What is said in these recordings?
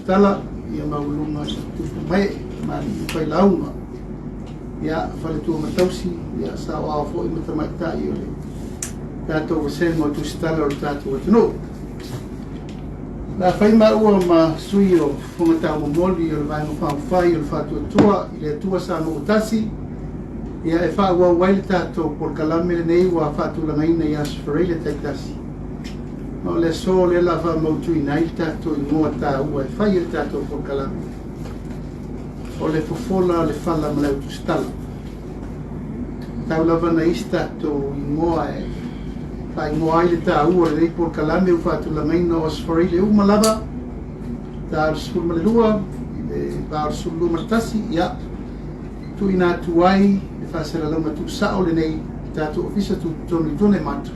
Tusitala, ia maualuga i tupu ma ee ma alii ma failauga, ia, faletua ma tausi, ia, saoao foi ma tamaitai o le tatou vasega o Tusitala o le tatou atunuu. O le a fai maua ma sui o Fofoga Taumomoli o le Vaega Faaupufai o le Faatuatua i le Atua Samoa Tasi, ia e faaauau ai le tatou polokalame lenei ua faatulagaina i Aso Faraile taitasi. Ma o le aso lea o le a faamautuina ai le tatou igoa taua e fai e le tatou polokalame, o le Fofola o le Fala ma le Autusitala. Tau lava na i se tatou igoa e faaigoa ai le taua o lenei polokalame ua faatulagaina o Aso Faraile uma lava, ta o le 12 i le va o le 12:30, ia, tuuina atu ai le faasalalauga tuusao lenei i tatou ofisa tutotonu i Tuanaimato,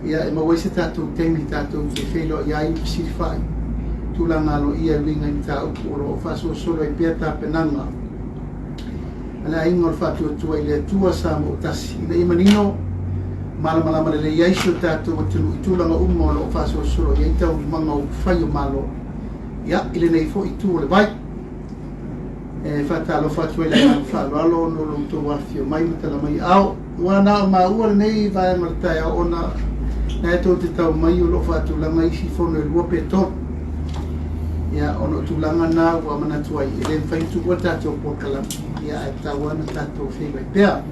ia, e maua ai se tatou taimi tatou te feiloai ai ma fesilafai tulaga aloaia e uiga i mataupu o lo o faasolosolo ai pea tapenaga a le Aiga o le Faatuatua i le Atua Samoa Tasi, ina ia manino malamalama lelei ai si o tatou atunuu i tulaga uma o lo o faasolosolo i ai taualumaga o upufai o Malo, ia, i lenei foi itu o le vai. E faatalofa atu ai i le agaga faaaloalo ona o lo outou afifio mai ma tala mai aao. Ua na o maua lenei vaega o le taeao ona na e tou te tau mai o lo o faatulaga isi fono e lua pe tolu. Ia, ona o tulaga na ua manatu ai e le mafai ona tuua le tatou polokalame, ia ae tatau lava ona tatou feiloai pea.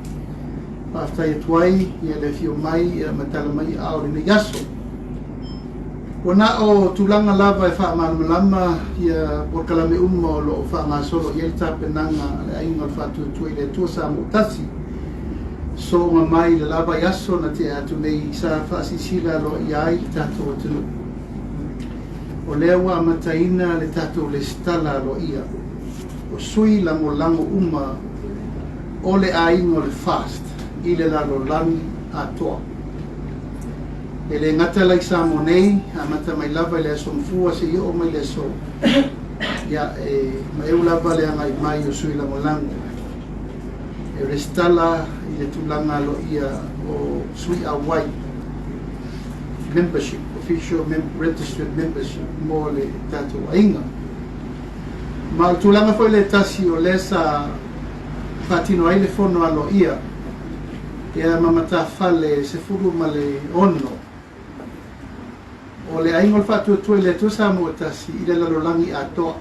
Faafetai atu ai ia le afio mai ia ma tala mai aao i lenei aso. Ua na o tulaga lava e faamalamalama ia polokalame uma o lo o faagasolo i ai le tapenaga a le Aiga o le Faatuatua i le Atua Samoa Tasi. Soona mai i le la vaiaso na tea atu nei sa faasilasila aloaia ai le tatou atunuu. O lea ua amataina le tatou lesitala aloaia o sui lagolago uma o le aiga o le FAST i le lalolagi atoa. E le gata la i Samoa nei, amata mai lava i le Aso Gafua seia oo mai le aso, ia, e maeu lava le agai mai o sui lagolago e resitala i le tulaga aloaia o sui auai, membership, official mem registered membership mo le tatou aiga. Ma o le tulaga foi lea tasi o lea sa faatino ai le fono aloaia ia ma matafale 16 o le Aiga o le Faatuatua i le Atua Samoa Tasi i le lalolagi atoa.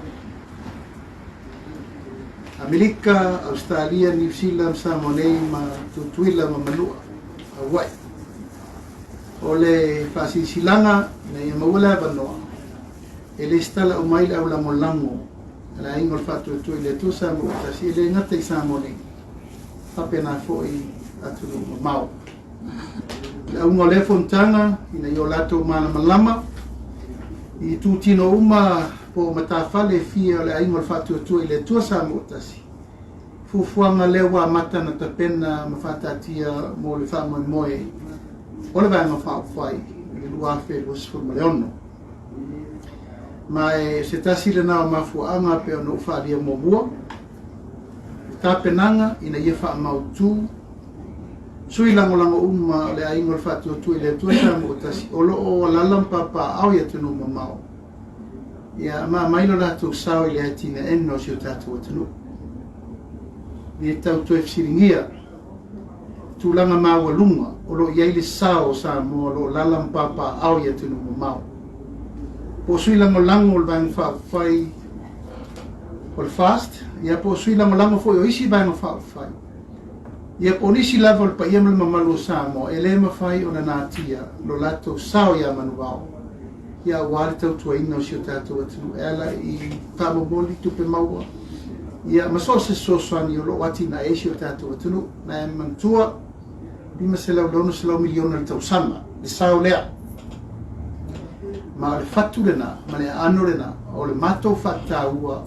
Amerika, Ausetalia, Niu Sila ma Samoa nei ma Tutuila ma Manua, Hawaii. O le faasilasilaga ina ia maua le avanoa e lesitala uma ai le au lagolago a le Aiga o le Faatuatua i le Atua Samoa Tasi e le gata i Samoa nei, faapena foi atunuu mamao. O le auga o lea fonotaga ina ia o latou malamalama i itutino uma po o matafale e fia o le Aiga o le Faatuatua i le Atua Samoa Tasi, fuafuaga lea ua amata ona tapena ma faataatia mo le faamoemoe o le Vaega Faaupufai i le 2026. Ma e se tasi lena o mafuaaga pei ona ou faaalia muamua, le tapenaga ina ia faamautu sui lagolago uma o le Aiga o le Faatuatua i le Atua Samoa Tasi o lo o alala ma papaaao i atunuu mamao, ia ma aumai lo latou sao i le atinaeina o si o tatou atunuu. E le tau toe fesiligia tulaga maualuga o lo o i ai le sao o Samoa o lo o lala ma papaaao i atunuu mamao. Po o sui lagolago o le Vaega Faaupufai o le FAST, ia po o sui lagolago foi o isi Vaega Faaupufai, ia po o nisi lava o le paia ma le mamalu o Samoa e le mafai ona natia lo latou sao ia Manuvao, ia aua le tautuaina o si o tatou atunuu e ala i faamomoli tupe maua, ia ma so o se fesoasoani o lo o atinae ai si o tatou atunuu. Na e manatua, 500 i le 600 miliona i le tausaga le sao lea. Ma o le fatu lena ma le aano lena o le matou faataua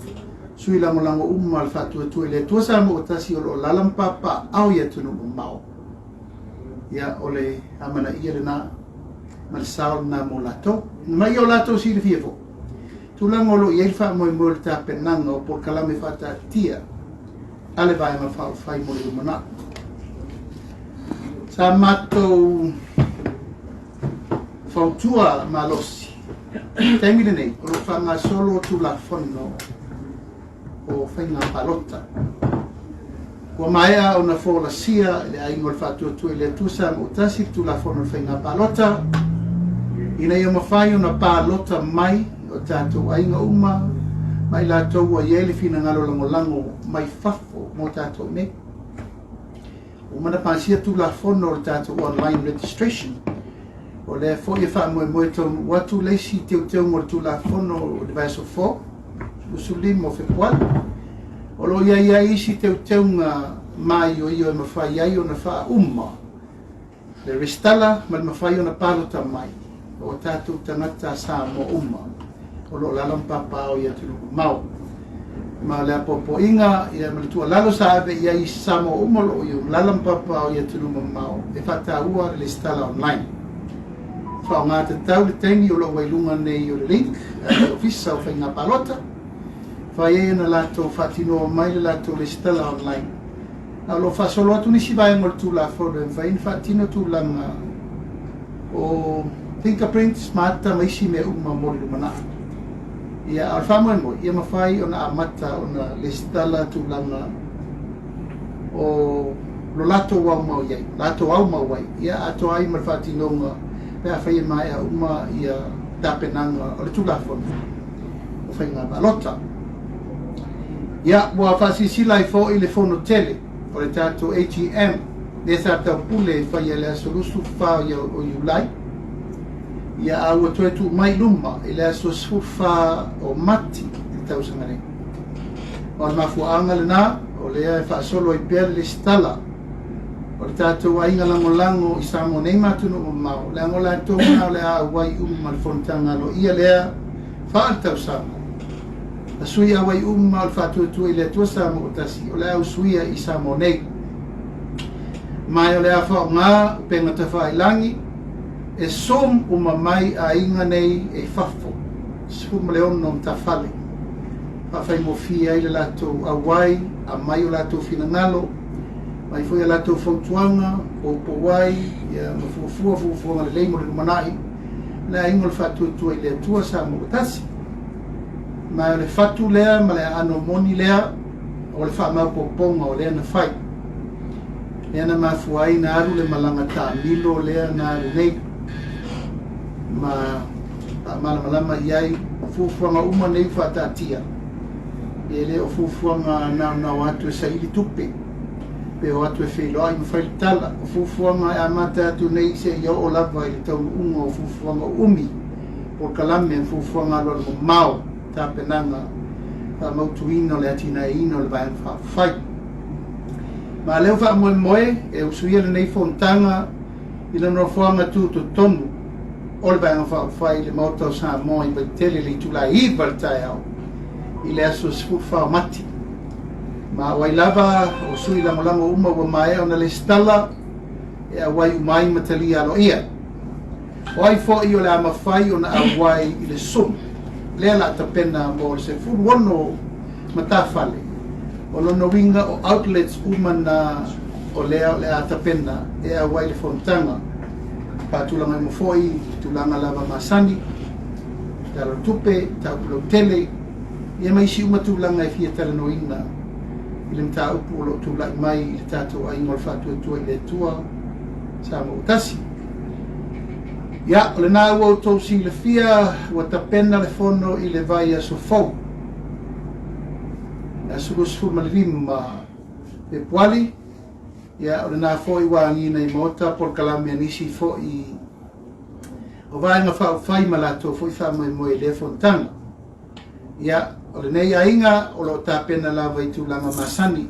sui lagolago uma le Faatuatua i le Atua Samoa Tasi o lo o lala ma papaaao i atunuu mamao. Ia, o le amanaia lena ma le sao lena mo latou. Ma ia o latou silafia foi tulaga o lo o i ai le faamoemoe o le tapenaga o polokalame faataatitia a le Vaega Faaupufai mo le lumanai. Sa matou fautua malosi. Taimi lenei, o lo o faagasolo Tulafono o Faiga Palota. Ua maea ona folasia e le Aiga o le Faatuatua i le Atua Samoa Tasi le Tulafono o le Faiga Palota ina ia mafai ona palota mai o tatou aiga uma ma i latou ua i ai le finagalo lagolago mai fafo mo tatou nei. Ua uma ona pasia Tulafono o le tatou online registration. O lea foi e faamoemoe taunuu atu le isi teuteuga o le Tulafono o le vaiaso fou, 15 o Fepuari. O lo o i ai ai isi teuteuga maioio e mafai ai ona faauma le resitala ma le mafai ona palota mai o tatou tagata Samoa uma o lo o alaala ma papaaao i atunuu mamao. Ma o le apoapoaiga ia ma le tuualalo sa ave i ai i Samoa uma o lo o alaala ma papaaao i atunuu mamao e faataua le resitala online. Faaaoga tatau le taimi o lo o ua i luga nei o le link a le Ofisa o Faiga Palota, fai ai ona latou faatinoa mai le latou resitala online. A o lo o faasolo atu nisi vaega o le Tulafono e mafai ona faatino tulaga o fingerprints ma ata ma isi mea uma mo le lumanai. Ia, a o le faamoemoe, ia mafai ona amata ona lesitala tulaga o lo latou aumau i ai, latou aumau ai, ia atoa ai ma le faatinoga pe afai e maea uma ia tapenaga o le Tulafono o Faiga Palota. Ia, ua faasilasila ai foi le fono tele o le tatou AGM lea sa taupule e faia i le aso 24 o Iulai, ia a ua toe tuu mai i luma i le aso 14 o Mati i le tausaga nei. Ma o le mafuaaga lena o lea e faasolo ai pea le lesitala o le tatou aiga lagolago i Samoa nei ma atunuu mamao, leaga o latou na o le a auai uma i le fonotaga aloaia lea faaletausaga. A sui auai uma o le Faatuatua i le Atua Samoa Tasi o le a usuia i Samoa nei. Ma o le a faaaoga upega tafailagi e zoom uma mai aiga nei e i fafo, 16 matafale, faafaigofie ai le latou auai, aumai o latou finagalo, aumai foi a latou fautuaga, poupou ai, ia, ma fuafua fuafuaga lelei mo le lumanai, le aiga o le Faatuatua i le Atua Samoa Tasi. Ma o le fatu lea ma le aano moni lea o le faamaopoopoga o lea na fai. Lea na mafua ai na alu le malaga taamilo lea na alu nei ma faamalamalama i ai fuafuaga uma nei ua faataatia. E le o fuafuaga naonao atu e saili tupe pe o atu e feiloai ma fai le tala. O fuafuaga e amata atu nei seia oo lava i le taunuuga o fuafuaga uumi, polokalame ma fuafuaga alualu mamao, tapenaga faamautuina o le atinaeina o le Vaega Faaupufai. Ma lea ua faamoemoe e usuia lenei fonotaga i le nofoaga tutotonu o le Vaega Faaupufai i le Maota o Samoa i Vaitele i le itula e 9 i le taeao i le aso 14 o Mati. Ma o ai lava o sui lagolago uma ua maea ona lesitala e auai uma ai ma talia aloaia. O ai foi o le a mafai ona auai i le Zoom lea la tapena mo le 16 matafale, o lona uiga o outlets uma na o lea o le a tapena e auai le fonotaga. Faatulaga uma foi tulaga lava masani, Tala o le Tupe, mataupu lautele, ia ma isi uma tulaga e fia talanoaina i le mataupu o lo o tulai mai i le tatou aiga o le Faatuatua i le Atua Samoa Tasi. Ia, o lena ua outou silafia ua tapena le fono i le vaiaso fou, le aso 25 Fepuari. Ia, o lena foi ua agiga i Maota polokalame a nisi foi o Vaega Faaupufai ma latou foi faamoemoe i lea fonotaga. Ia, o lenei aiga o lo o tapena lava i tulaga masani.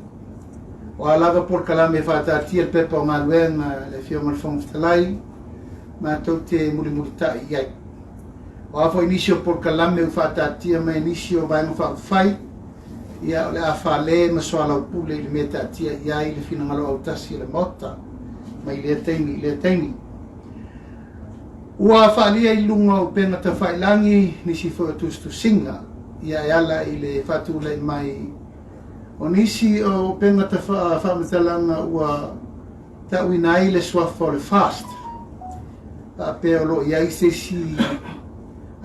O a lava polokalame e faataatia le pepa o galuega a le Afioga i le Fofoga Fetalai, matou te mulimulitai i ai. O a foi nisi o polokalame ua faataatia mai e nisi o Vaega Faaupufai, ia o le a fale ma soalaupule i le mea e taatia i ai le finagalo autasi o le Maota mai lea taimi i lea taimi. Ua faaalia i luga o upega tafailagi nisi foi o tusitusiga ia e ala i le faatulai mai o nisi o upega faamatalaga ua ta'uina ai le suafa o le FAST, faapea o lo o i ai se isi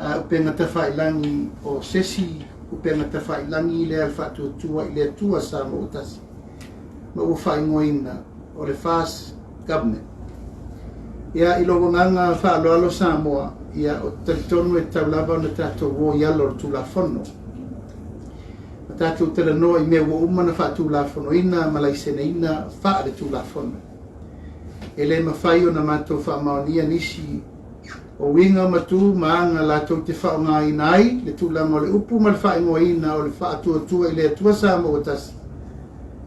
Upega Tafailagi o sesi Upega Tafailagi lea a le Faatuatua i le Atua Samoa ua Tasi ma ua faaigoaina o le FAST Government. Ia, i lou agaga faaaloalo Samoa, ia, ou te talitonu e tatau lava ona tatou o i ala o le Tulafono. Ma tatou talanoa i mea ua uma ona faatulafonoina ma laiseneina faale-Tulafono. E le mafai ona matou faamaonia nisi o uiga ma tu ma aga latou te faaaogaina ai le tulaga o le upu ma le faaigoaina o le Faatuatua i le Atua Samoa ua Tasi,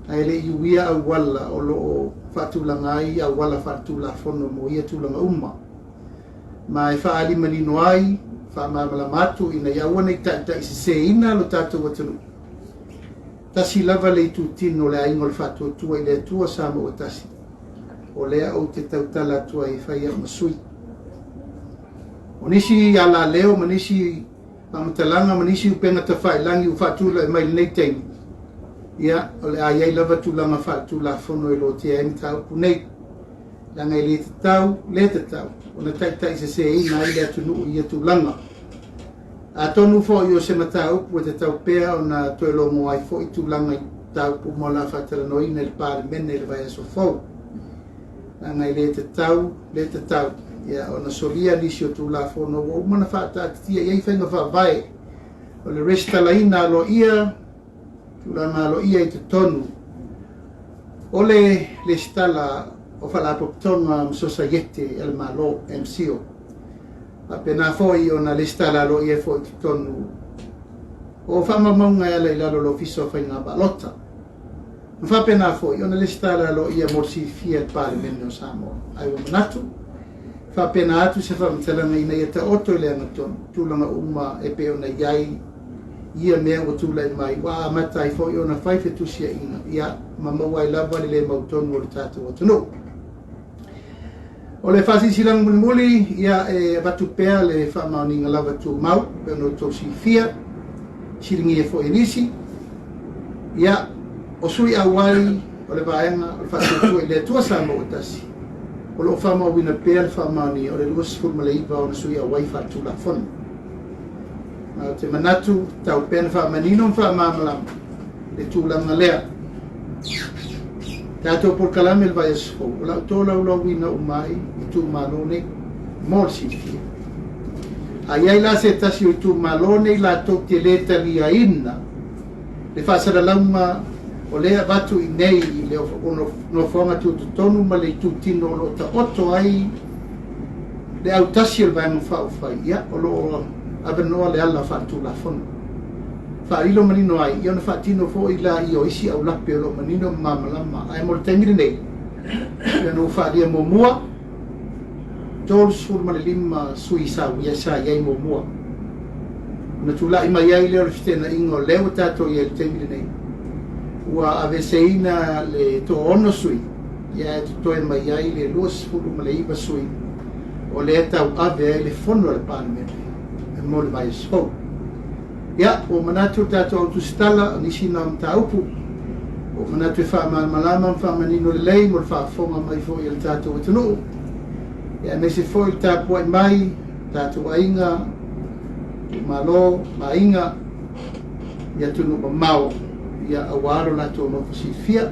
ae le i uia auala o lo o faatulaga ai auala faaletulafono mo ia tulaga uma. Ma e faaali manino ai, faamalamalama atu ina ia aua ne i taitaiseseina lo tatou atunuu. Tasi lava le itutino o le aiga o le Faatuatua i le Atua Samoa ua Tasi, o lea ou te tautala atu ai e fai au ma sui. O nisi alaleo ma nisi faamatalaga ma nisi upega tafailagi ua faatulai mai i lenei taimi, ia, o le a i ai lava tulaga faaletulafono e lotea ai mataupu nei, leaga e le tatau, le tatau ona taitaiseseina ai le atunuu i ia tulaga. Atonu foi o se mataupu e tatau pea ona toe logo ai foi tulaga i mataupu uma o le a faatalanoaina i le Palemene i le vaiaso fou. Leaga e le tatau, le tatau, ia, ona solia nisi o Tulafono ua uma ona faataatitia i ai faiga faavae o le resitalaina aloaia, tulaga aloaia i totonu o le lesitala o Faalapotopotoga ma Sosaiete a le Malo, MCIL. Faapena foi ona lesitala aloaia ai foi i totonu o faamaumauga e ala i lalo o le Ofisa o Faiga Palota. Ma faapena foi ona lesitala aloaia mo le silafia e le Palemene o Samoa. Ae ua manatu, e faapena atu se faamatalaga ina ia taoto i le agatonu tulaga uma e pei ona i ai ia mea ua tulai mai, ua amata ai foi ona fai fetusiaiga, ia, ma maua ai lava le le mautonu o le tatou atunuu. O le faasilasilaga mulimuli, ia, e avatu pea le faamaoniga lava tumau, pei ona outou silafia, siligia foi e nisi, ia, o sui auai o le vaega o le Faatuatua i le Atua Samoa ua Tasi, o lo o faamauina pea le faamaonia o le 29 o ona sui auai faaletulafono. Ma ou te manatu, tau pea na faamanino ma faamalamalama le tulaga lea. Tatou polokalame i le vaiaso fou, o le a ou tolaulauina uma ai itumalo nei mo le silafia. A i ai la se tasi o itumalo nei latou te le taliaina le faasalalauga o lea e avatu i nei i le nofoaga tutotonu ma le itutino o lo o taoto ai le autasi o le Vaega Faaupufai, ia, o lo o avanoa le ala faaletulafono. Faalilo manino ai, ia ona faatino foi laia o isi aulape o lo o manino ma malamalama. Ae mo le taimi lenei, pei ona ou faaalia muamua, 35 sui sa sa i ai muamua. Ona tulai mai ai lea o le feteenaiga o lea ua tatou i ai i le taimi lenei, ua aveeseina le toaono sui, ia e totoe mai ai le 29 sui o lea e tauave ai le fono a le Palemene mo le vaiaso fou. Ia, ua manatu le tatou au tusitala, o nisi na o mataupu, ua manatu e faamalamalama ma faamanino lelei mo le faafofoga mai foi a le tatou atunuu, ia aemaise foi le tapuai mai tatou aiga, itumalo ma aiga i atunuu mamao, ia aua lo latou nofo silafia.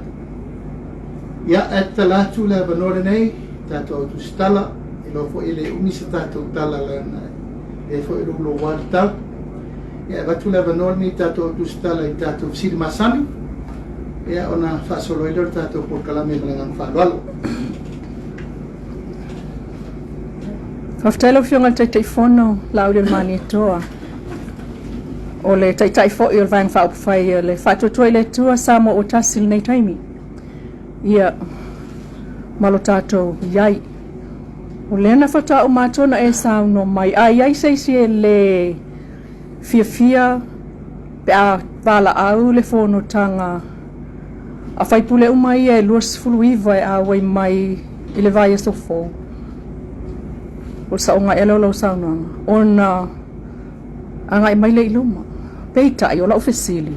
Ia, ae tatala atu le avanoa lenei, tatou au tusitala, iloa foi e le umi se tatou tala leaga e foi e louloua le tau. Ia, e avatu le avanoa lenei i tatou au tusitala i tatou fesili masani, ia ona faasolo ai lea o le tatou polokalame ma le agaga faaaloalo. Faafetai lau Afioga i le Taitaifono Laaulialemalietoa, o le Taitai foi o le Vaega Faaupufai o le Faatuatua i le Atua Samoa ua Tasi i lenei taimi. Ia, ma lo tatou i ai. O lea na faatoa uma atu ona e saunoa mai, a i ai se isi e le fiafia pe a valaau le fonotaga a faipule uma ia e 29 e auai mai i le vaiaso fou, o le saoga ea lea o lau saunoaga, ona agai mai lea i luma. Peitai, o lau fesili,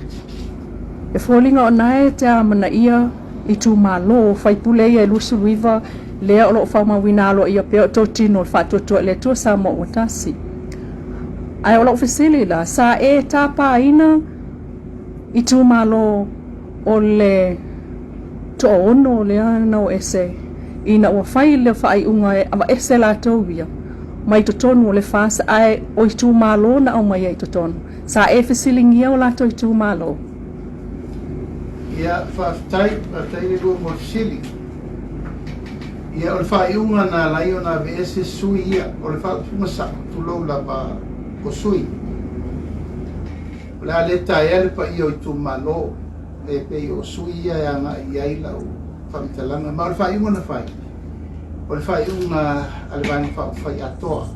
e foliga o na e te amanaia itumalo o faipule ia e 29 lea o lo o faamauina aloaia pea o totino o le Faatuatua i le Atua Samoa ua Tasi. Ae o lou fesili la, sa e tapaina itumalo o le toaono lea na o ese ina ua fai le faaiuga e aveese latou ia mai totonu o le FAST, ae o itumalo na aumai ai i totonu. Sa e fesiligia o latou itumalo? Ia, faafetai, faafetai le lua mo le fesili. Ia, o le faaiuga na ala ai ona aveese sui ia, o le faaupuga sao, tulou lava o sui. O le a le taea le paia o itumalo, e pei o sui ia e agai i ai lau faamatalaga. Ma o le faaiuga na fai, o le faaiuga a le Vaega Faaupufai atoa.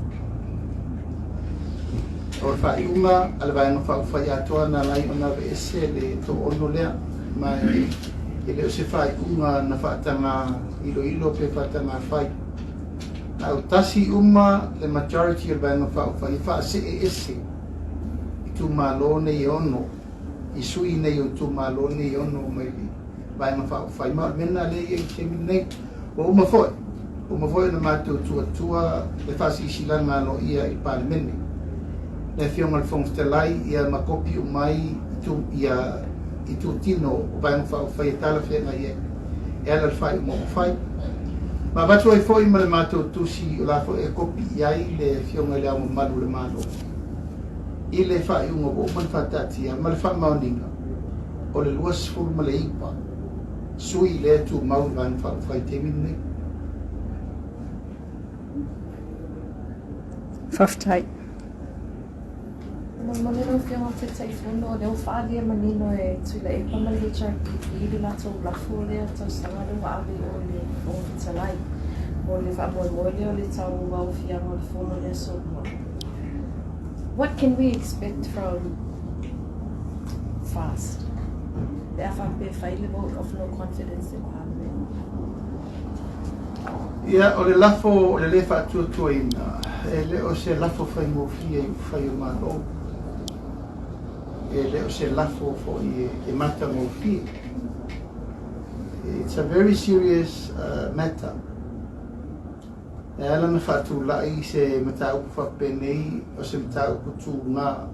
O le faaiuga a le Vaega Faaupufai atoa na ala ai ona aveese le toaono lea, ma e le o se faaiuga na faataga iloilo pe faataga fai. Na autasi uma le majority o le Vaega Faaupufai e faasee ese itumalo nei e ono, i sui nei o itumalo nei e ono mai le Vaega Faaupufai. Ma o le mea lena lea e i ai i le taimi lenei. Ua uma foi, uma foi ona matou tuatua le faasilasilaga aloaia i le Palemene. Le Afioga i le Fofoga Fetalai, ia ma kopi uma ai ia itutino o Vaega Faaupufai e talafeagai ai e ala i le faaiuga ua fai. Ma avatu ai foi ma le matou tusi o la foi e kopi i ai le Afioga i Le Ao Mamalu o le Malo i le faaiuga ua uma ona faataatia ma le faamaoniga o le 29 sui lea e tumau i le Vaega Faaupufai i le taimi lenei. Faafetai. Molemole lau Afioga i le Taitaifono, o lea ua faaalia manino e Tuilaepa ma le HRPP le latou lafo lea tausaga lea ua ave i o i le Fofoga Fetalai mo le faamoemoe lea o le tauaofiaga o le fono i le aso Lua. What can we expect from FAST pe a faapea e fai le vote of no confidence in Parliament? Ia, o le lafo o le lē faatuatuaina, e le o se lafo faigofie i upufai o Malo. E le o se lafo foi e matagofie. It's a very serious matter. E ala ona faatulai se mataupu faapenei o se mataupu tuga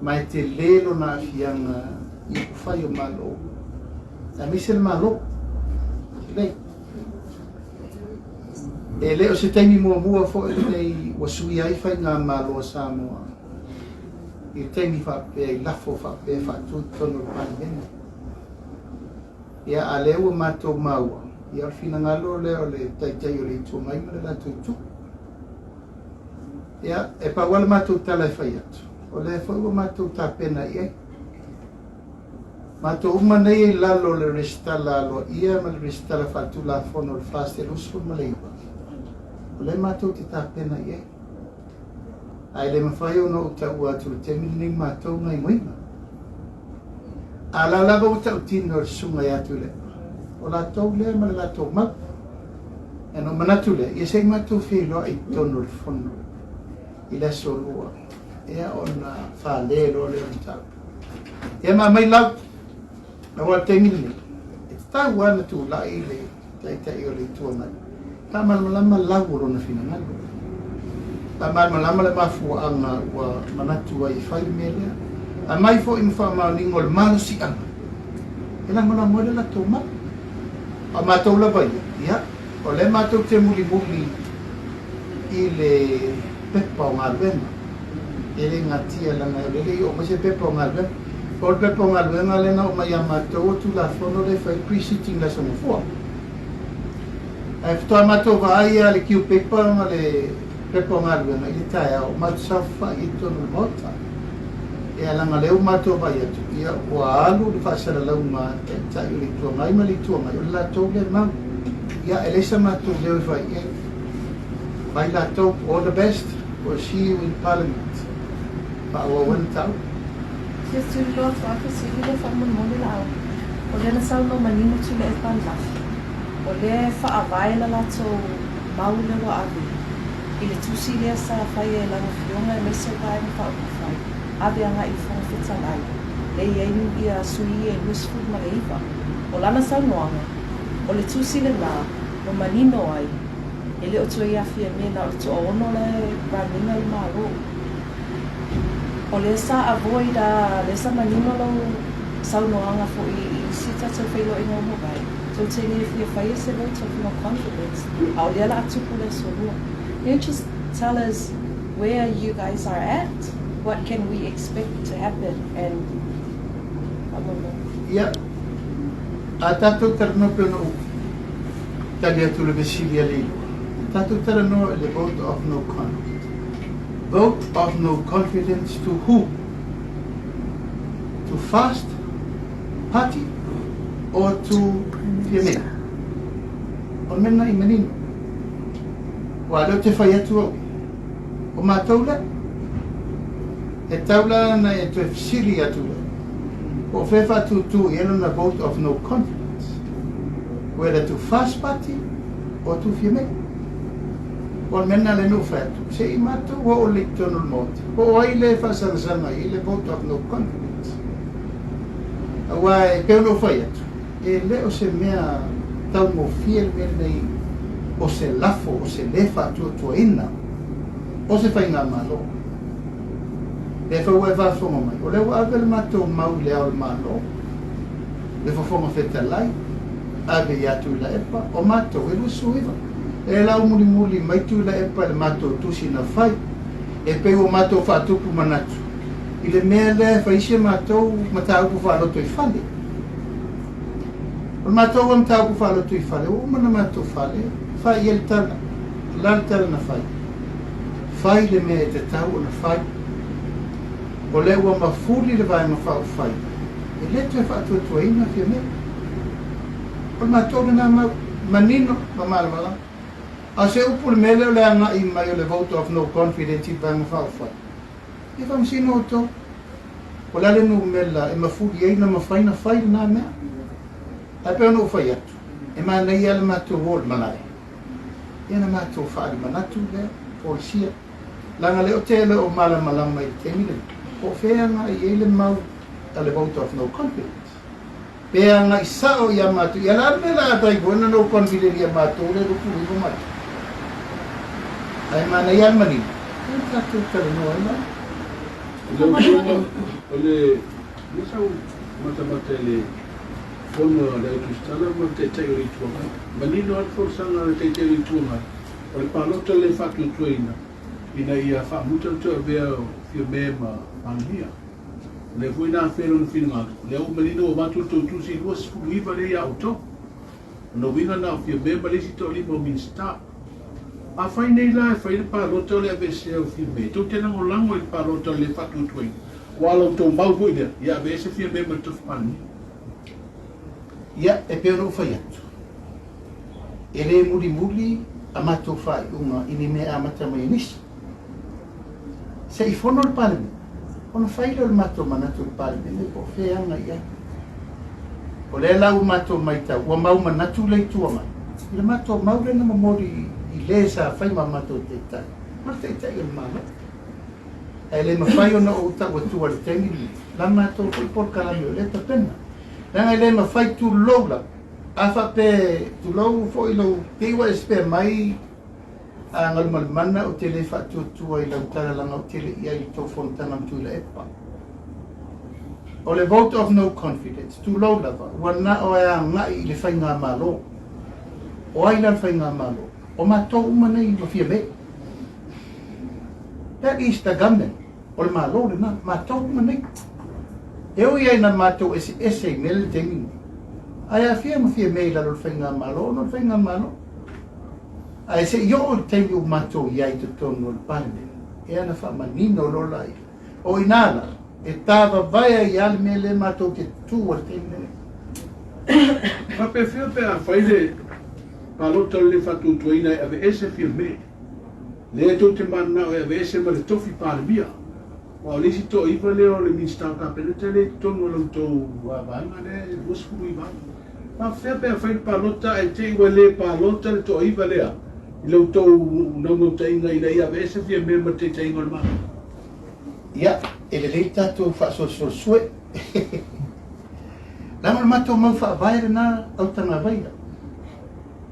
ma e tele lona aafiaga i upufai o Malo, aemaise le Malo. Lelei. E le o se taimi muamua foi lenei ua suia ai faigamalo a Samoa i le taimi faapea i lafo faapea e faatu i totonu o le Palemene. Ia, a lea ua matou maua, ia o le finagalo lea o le Taitai o le Itu Agai ma le latou Itu. Ia, e pau lava le matou tala e fai atu, o lea foi ua matou tapena i ai. Matou uma nei e i lalo o le resitala aloaia ma le resitala faatulafono o le 429, o lea matou te tapena i ai. Ae le mafai ona ou taua atu i le taimi lenei matou gaimoiga. A la lava ua tautino le susuga ia Tuilaepa, o latou lea ma le latou mau. Ia ona ou manatu lea, ia se i matou feiloai i totonu o le fono i le aso Lua, ia ona fale loa lea o le mataupu. Ia ma aumai lau, aua o le taimi lenei, e tatau lava ona tulai le Taitai o le Itu Agai, faamalamalama lau o lona finagalo. Faamalamalama le mafuaaga ua manatu ai e fai le mea lea. Aumai foi ma faamaoniga o le malosiaga e lagolago ai le latou mau. A o matou lava ia, ia, o lea matou te mulimuli i le pepa o galuega. E le natia leaga o lea e le i oo mai se pepa o galuega. O le pepa o galuega lea na oo mai ia matou o Tulafono lea e fai pre-sitting i le Aso Gafua. Ae faatoa matou vaai lava i le Q paper ma le pepa o galuega i le taeao, matou saofafai i totonu o le Maota. Ia leaga o lea ua matou vaai atu, ia ua alu le faasalalauga a le Taitai o le Itu Agai ma le Itu Agai, o le latou lea mau. Ia e leai sa matou leo e fai i ai. Mai latou, all the best, we'll see you in Parliament. Faaauau ai le mataupu. Fia tuliloa atu lava fesili lea faamolemole Laauli. O lea na saunoa manino Tuilaepa ananafi, o lea e faavae la latou mau lea ua ave i le tusi lea sa faia e lau Afioga aemaise o Vaega Faaupufai, ave agai i le Fofoga Fetalai, lea e i ai ia sui ia e 29. O lana saunoaga, o le tusi lena ua manino ai, e le o toe aafia mea na o le toaono la e run ina le Malo. O lea sa avoid a, lea sa manino lau saunoaga foi i isi tatou feiloaiga ua mavae, tou te le fia faia se vote of no confidence, a o lea la a tupu le aso lua. Can you just tell us where you guys are at? What can we expect to happen? And faamolemole. Ia, a tatou talanoa pei ona ou tali atu i le fesili a Leiloa, tatou talanoa i le vote of no confidence. Vote of no confidence to who? To Fast Party or to Fiamē? O le mea lena i manino. Aua o lea ou te fai atu au ia, o matou lea. E tau la ona e toe fesili atu lea, po o fea e faatūtū i ai lona vote of no confidence, whether to Fast Party or to Fiamē. O le mea lena lea na ou fai atu, se i matou oo lelei i totonu o le Maota, po o ai lea e faasangasaga i ai le vote of no confidence. Aua e pei ona ou fai atu, e le o se mea taugofie le mea lenei o se lafo, o se le faatuatuaina o se faigamalo. Lea foi ua e faafofoga mai, o lea ua ave le matou mau i Le Ao o le Malo, le Fofoga Fetalai, ave ia Tuilaepa, o matou e 29. E laumulimuli mai Tuilaepa i le matou tusi na fai, e pei ua matou faatupu manatu i le mea lea e fai si a matou mataupu faalotoifale. O le matou a mataupu faalotoifale, ua uma ona matou fale, fai i ai le tala. O le a le tala na fai? Fai le mea e tatau ona fai. O lea ua mafuli le Vaega Faaupufai, e le toe faatuatuaina Fiamē. O le matou lena mau, manino ma malamalama. A o se upu i le mea lea o le agai mai o le vote of no confidence i le Vaega Faaupufai, ia faamasino outou. O le a le numera e mafuli ai ona mafai ona fai lena mea? Ae pei ona ou fai atu, e manaia lava le matou o i le malae, ia ona matou faaali manatu lea, folasia. Leaga lea ou te le o malamalama i le taimi lenei, po o fea e agai i ai le mau a le vote of no confidence. Pe agai sao ia matou, ia le a le mea o le a tai foi ona no confident ia matou le lupu ifo matou. Ae manaia lava le manino, ia tatou talanoa ai lava. Lau Afioga, o le mea sa ou matamata i le fono a le Au Tusitala ma le Taitai o le Itu Agai, manino lava le folasaga a le Taitai o le Itu Agai, o le palota le faatuatuaina ina ia faamuta le toe avea o Fiame ma Palemia. O lea foi na afea lona finagalo, o lea ua manino ua avatu le tou tusi 29 lea ia outou. O lona uiga na o Fiame ma le isi toalima o Minisita. Afai nei la e fai le palota o le aveesea o Fiame, tou te lagolago i le palota o le le faatuatuaina, aua o la outou mau foi lea, ia aveese Fiame ma le tofi Palemia. Ia, e pei ona ou fai atu, e le mulimuli a matou faaiuga i ni mea e amata mai e nisi. Se i fono le Palemene, ona fai lea o le matou manatu i le Palemene po o fea e aga i ai. O lea la ua matou matau, ua mau manatu le Itu Agai i le matou mau lea na momoli i le sa fai ma matou taitai, ma le Taitai o le Malo. Ae le mafai ona ou tau atua i le taimi lenei la matou foi polokalame o lea e tapena. Leaga e le mafai tulou lava, a faapea, tulou foi lou, te i ua e spare mai A Galumalemana ou te le faatuatua i lau tala laga ou te le i ai i le tou fonotaga ma Tuilaepa. O le vote of no confidence, tulou lava, ua na o e agai i le faigamalo. O ai la le faigamalo? O matou uma nei ma Fiamē. That is the government. O le Malo lena, matou uma nei. E ui ai na matou eseese i mea le taimi nei, ae afia ma Fiamē i lalo o le faigamalo ona o le faigamalo. Ae se i oo i le taimi ua matou i ai i totonu o le Palemene, e ana faamanino loa laia. O i ina la, e tavavae ai lava le mea lea matou te tutū ai i le taimi lenei. Faapefea pe a fai le palota o le le faatuatuaina e aveese Fiamē? Lea tou te mananao e aveese ma le tofi Palemia. Aua o le isi toaiva lea o le Minisita o le Kapeneta lea i totonu o la outou vaega lea e 29 ai. Faafefea pe afai le palota ae te i ua le palota le toaiva lea i la outou naunautaiga ina ia aveese Fiamē ma le taitaiga o le Malo? Ia, e lelei le tatou faasolosolo sue. Leaga o le matou mau faavae lena autagavaia.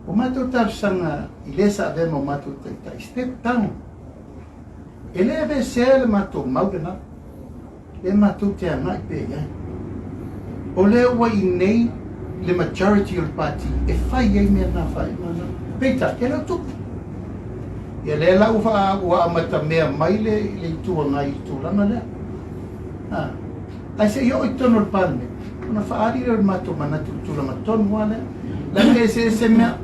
Ua matou talosaga i le sa avea ma o matou taitai, step down. E le aveesea le matou mau lena. Lea matou te agai pea i ai. O lea ua i inei le majority o le pati e fai ai mea na faaiuga na. Peitai, e le o tupu. Ia lea la ua ua amatamea mai le le Itu Agai i le tulaga lea. A, ae se i oo i totonu o le Palemene, ona faaali lea o le matou manatu i le tulaga tonu lava lea. Leaga e eseese mea.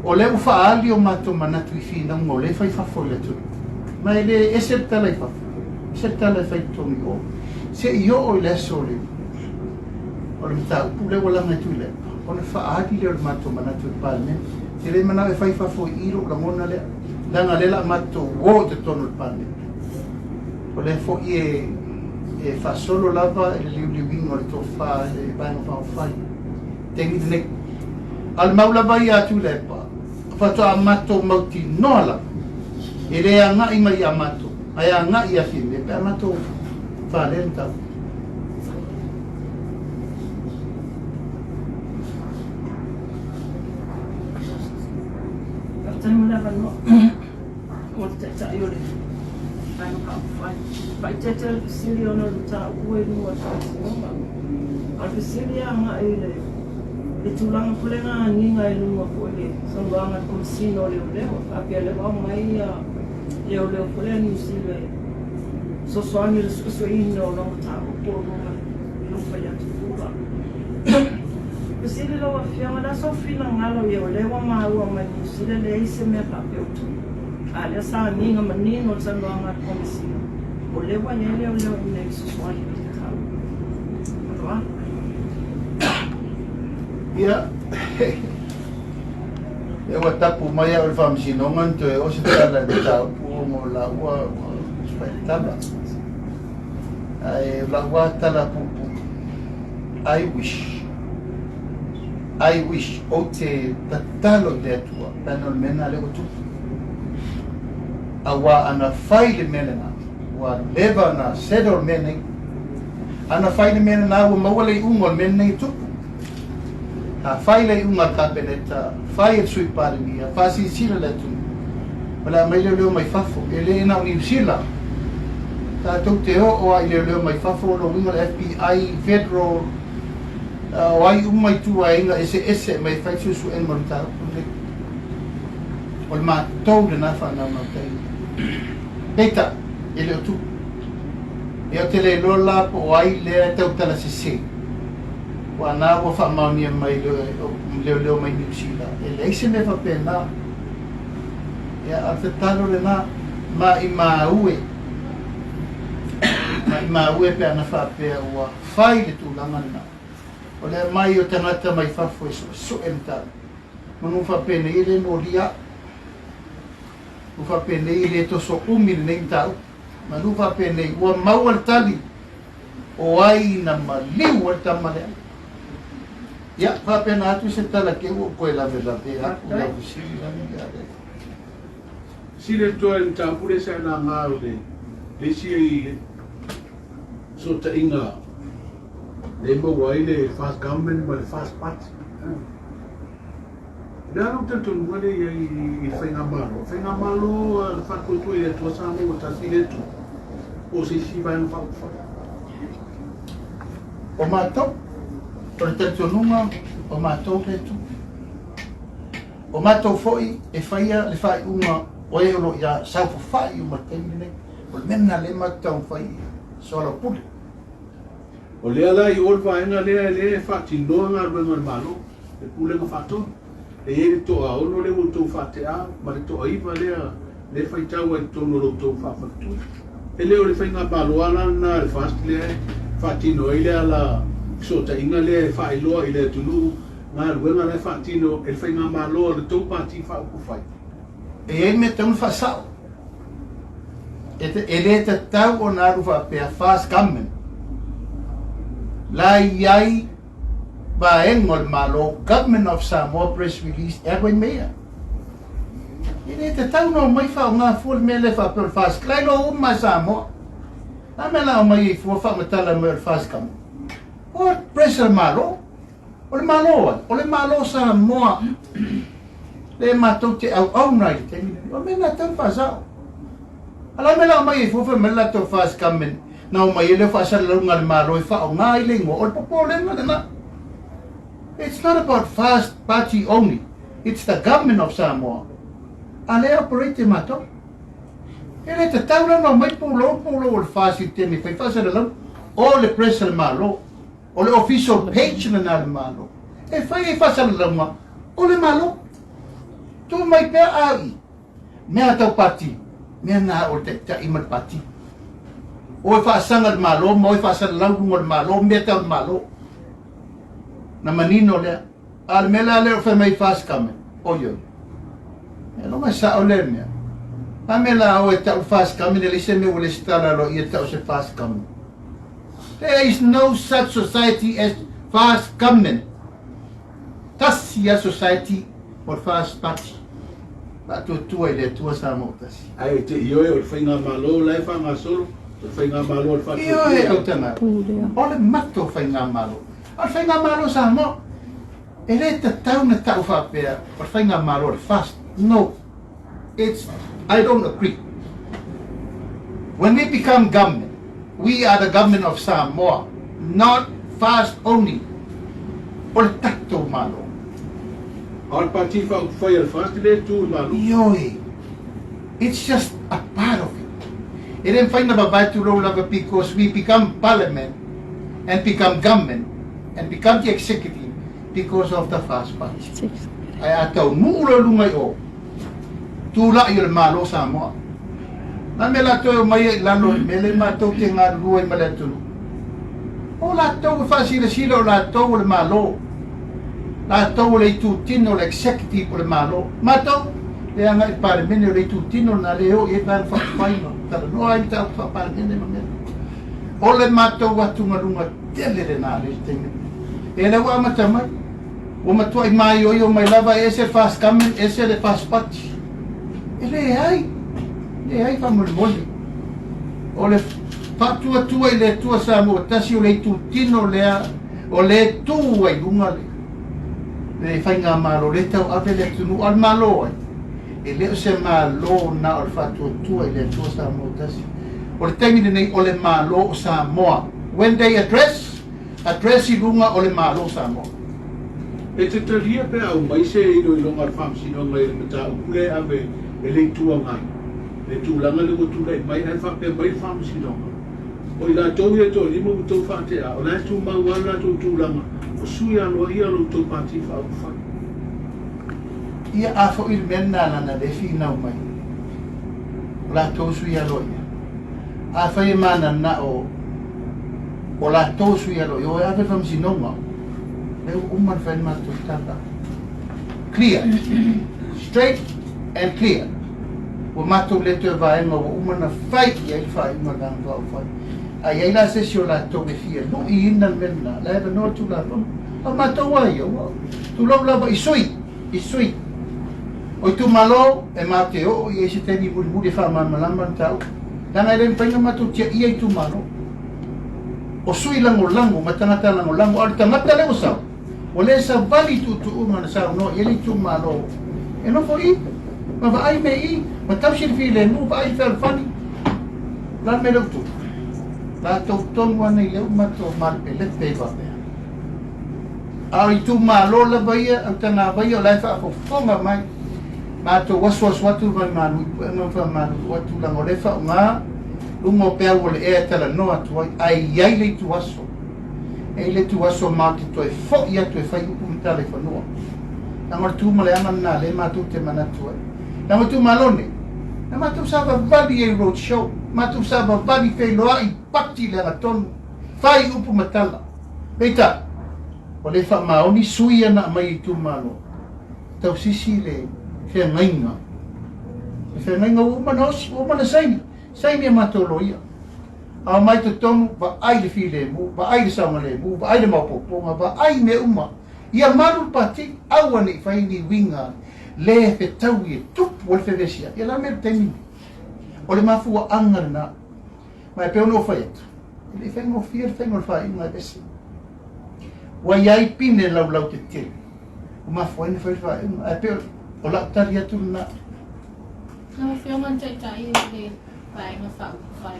O lea ua faaali o matou manatu i finauga o lea e fai fafo i le atunuu. Ma e le ese le tala i fafo, ese le tala e fai i totonu i o. Se i oo i le aso o le o le mataupu lea ua laga e Tuilaepa, ona faaali lea o le matou manatu i le Palemene. Ou te le manao e fai i fafo i i lou lagona lea, leaga o lea o le a matou o i totonu o le Palemene. O lea foi e e faasolo lava i le liuliuina o le tofa i le Vaega Faaupufai i le taimi lenei. A o le mau lava ia a Tuilaepa, faatoa matou mautinoa lava e le agai mai ia matou, ae agai ia Fiame pe a matou faalea le mataupu. Faafetai mo le avanoa mo le Taitai o le Vaega Faaupufai. Faaeteete le fesili ona o le mataupu ua i luga o le Faamasinoga. A o le fesili e agai i le le tulaga foi lea na agiga i luga foi i le saunoaga a le Komesina o Leoleo e faapea lea ua aumai leoleo foi lea a Niu Sila e fesoasoani i le suesueina o lau mataupu o luga i lou fai atu fua. Fesili lau Afioga, o le a sou finagalo i ai o lea ua maua mai Niu Sila e leai se mea faapea o tupu, a lea sa agiga manino le saunoaga a le Komesina, o lea ua i ai leoleo i inei e fesoasoani i le mataupu. Faaaloalo. Ia, lea ua tapu mai au i le Faamasinoga na toe oo se tala i le mataupu ona o laua ua faitala. Ae o lau lava tala puupuu, I wish, I wish, ou te tatalo i le Atua leaga o le mea lena lea ua tupu. Aua ana fai le mea lena, ua leva ona settle le mea nei. Ana fai le mea lena ua maua le iuga o le mea lenei e tupu. A fai le iuga a le Kapeneta, fai e le Sui Palemia, faasilasila le atunuu, o le a aumai leoleo mai fafo. E le na o Niu Sila. Tatou te oo lava i leoleo mai fafo, o lona uiga o le FBI, Federal, o ai uma ituaiga eseese e aumai e fai suesuega o le mataupu lenei. O le matou lena faanaunautaiga. Peitai, e le o tupu. Ia ou te le iloa la po o ai lea e tautala sese. Ua na ua faamaonia mai leoleo mai Niu Sila, e leai se mea faapena. Ia, a o le tatalo lena, maimau e, maimau e pe ana faapea ua fai le tulaga lena. O le aumai o tagata mai fafo e suesue mataupu. Manu faapenei e le molia au. Manu faapenei e le toso umi lenei mataupu. Manu faapenei ua maua le tali o ai na maliu ai le tama lea. Ia, faapena atu se tala ke ua ou toe lavelave aku i lau fesili lani ia le. Sili le toe mataupu lea sa e laga o le le isi ai fesootaiga lea e maua ai le Fast Government ma le Fast Party. O le a lou talitonuga lea i ai i le Faigamalo? O le Faigamalo a le Faatuatua i le Atua Samoa ua tasi le Atua, po o se isi Vaega Faaupufai? O matou, o le talitonuga o matou le Atua. O matou foi e faia le faaiuga o e o lo o ia saofafai uma i le taimi lenei. O le mea lena lea matou te taumafai e soalaupule. O lea la i o le vaega lea lea e faatinoa galuega a le Malo, le Pulega Faatonu. E i ai le toaono lea ua outou faatea ma le toaiva lea lea e faitau ai i totonu o lo outou faafaletui. E le o le faigamalo lava la lena a le FAST lea e faatino ai le ala fesootaiga lea e faailoa i le atunuu galuega la e faatino e le faigamalo a le tou Pati Faaupufai. E i ai mea tatau ona faasao. E le tatau ona alu faapea fast government. La i ai vaega o le Malo, Government of Samoa Press Release e alu ai mea ia. E le tatau ona omai faaaoga fua le mea lea faapea o le fast. La iloa uma e Samoa. A mea la omai ai fua faamatala mai o le fast government. O le press a le Malo. O le Malo ai? O le Malo o Samoa lea matou te auauna ai i le taimi lenei. O le mea lena e tatau ona faasao. A o le a le mea o le a aumai ai fua fai mai le latou fast government? Na omai ai lea o faasalalauga a le Malo e faaaoga ai le igoa, o le popolega lena. It's not about FAST party only, it's the government of Samoa. A lea e operate e matou. E le tatau la ona omai pulou pulou o le FAST i le taimi e fai faasalalauga. O le press a le Malo, o le official page lena a le Malo e fai ai faasalalauga o le Malo. Tuu mai pea AI. Mea tau pati, mea na o le taitai ma le pati. O e faasaga le Malo ma o e faasalalau luga o le Malo, mea tau le Malo. Na manino lea. A le mea la lea o fai mai FAST government, oi oi. E loga e sao lea mea. A mea la o e tau FAST government, e leai se mea ua lesitala aloaia tau se FAST government. There is no such society as FAST government. Tasi a society o le FAST party. Faatuatua i le Atua Samoa ua tasi. Ae te ioe o le faigamalo la e faagasolo, o le faigamalo a le Faatuatua. Ioe autana, o le mato faigamalo. A o le faigamalo Samoa, e le tatau na tau faapea o le faigamalo a le FAST. No. It's, I don't agree. When we become government, we are the government of Samoa, not FAST only. O le tatou Malo. A o le Pati Faaupufai a le FAST lea e tu i le Malo. Ioe. It's just a part of it. E le mafai ona vavae tulou lava because we become parliament and become government and become the executive because of the FAST party. Ae a taunuu loa i luga i o, tulai o le Malo o Samoa. Na mea latou e omai ai i lalo i le mea lea matou te galulue ai ma le atunuu. O latou e faasilasila o latou o le Malo. Latou o le itutino o le executive o le Malo. Matou, e agai i le Palemene o le itutino lena lea e oo i ai Vaega Faaupufai ma talanoa ai mataupu faa-Palemene ma mea. O le matou atugaluga tele lena le taimi. E lea ua amata mai. Ua matuai maioio mai lava e ese le FAST Government, ese le FAST Party. E leai, leai faamolemole. O le faatuatua i le Atua Samoa tasi o le itutino lea o le tu ai luga le, le faigamalo le tauave le atunuu a le Malo ai. E le o se Malo na o le faatuatua i le Atua Samoa tasi. O le taimi lenei o le Malo o Samoa. When they address, address i luga o le Malo o Samoa. E te talia pe aumai se iloiloga a le Faamasinoga i le mataupu lea e ave e le Itu Agai, le tulaga lea ua tulai mai ae faapea mai le Faamasinoga, o i latou ia e toalima ua outou faatea, o la e tumau lava le latou tulaga o sui aloaia o lo outou Pati Faaupufai. Ia, a foi le mea lena lana lea e finau mai, o latou sui aloaia. Afai e mananao o latou sui aloaia, o e ave le Faamasinoga, lea ua uma ona fai le matou tala. Clear. Straight and clear. Ua matou le toe vaega ua uma ona fai i ai le faaiuga a le Vaega Faaupufai. A i ai la se isi o latou e fia luiina le mea lena, la e avanoa le Tulafono. A o matou lava ia, ua tulou lava i sui, i sui. O itumalo e matou te oo i ai se taimi mulimuli e faamalamalama le mataupu, leaga e le mafai ona matou tiaia itumalo. O sui lagolago ma tagata lagolago, a o le tagata lea ua sau, ua le savali i tuutuuga na saunoa i ai le itumalo e nofo i i, ma vaai mea i i, ma tausi le filemu, vaai le fealofani. O le a le mea lea ua tupu? Latou tonu ana i lea ua matou malepelepe ai faapea. A o itumalo lava ia, au tagavaia o la e faafofoga mai, matou asuasu atu le vaimalu i puega ma faamalu atu leaga o lea e faaaoga luga o peau o le ea e talanoa atu ai, ae i ai le ituaso, e i ai le ituaso matou te toe foi atu e fai upu ma tala i fanua. Leaga o le tu ma le aga lena lea matou te manatu ai. Leaga o itumalo nei, na matou savavali ai i road show, matou savavali feiloai, pati le agatonu, fai upu ma tala. Peitai, ua le faamaoni sui ia na aumai e itumalo, tausisi le feagaiga. Le feagaiga ua uma ona osi, ua uma ona saini, saini e matou loia. A omai totonu, vaai le filemu, vaai le saogalemu, vaai le maopoopoga, vaai mea uma. Ia malu le pati, aua ne i fai ni uiga le fetaui e tupu ai le fevesiai. Ia la mea le taimi nei. O le mafuaaga lena. Ma e pei ona ou fai atu, e le i faigofie le faiga o le faaiuga e ese. Ua i ai pine laulau tetele ua mafua ai ona fai le faaiuga, ae pei o lau tali atu lena. Lau Afioga i le Taitai o le Vaega Faaupufai.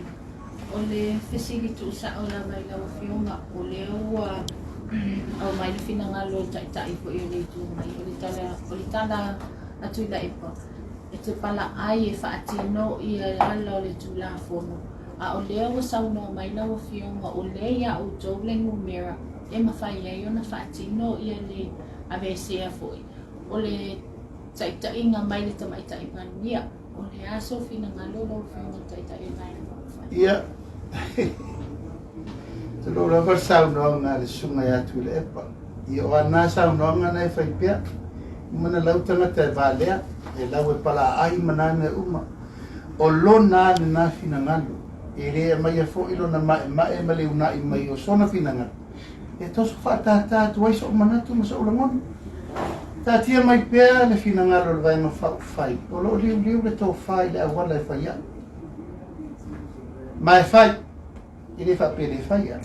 O le fesili tuusao lava i lau Afioga, o lea ua aumai le finagalo o le Taitai foi o le Itu Agai, o le tala, o le tala a Tuilaepa, e te palaai e faatino ia ala o le Tulafono, a o lea ua saunoa mai lau Afioga o lea ia outou le numera e mafai ai ona faatino ia le aveesea foi o le taitaiga mai le Tamaitai Palemia. O le a sou finagalo lau Afioga i le Taitai o le Vaega Faaupufai? Ia, tulou lava le saunoaga a le Susuga ia Tuilaepa. Ia, o ana saunoaga na e fai pea, uma na lau tagata e valea, e lau e palaai ma na mea uma. O lona lena finagalo, e le aumaia foi lona maemae ma le uunai mai o sona finagalo, e toso faatātā atu ai sou manatu ma sou lagona. Taatia mai pea le finagalo o le Vaega Faaupufai o lo o liuliu le tofa i le auala e fai ai. Ma e fai, e le faapea e le fai ai.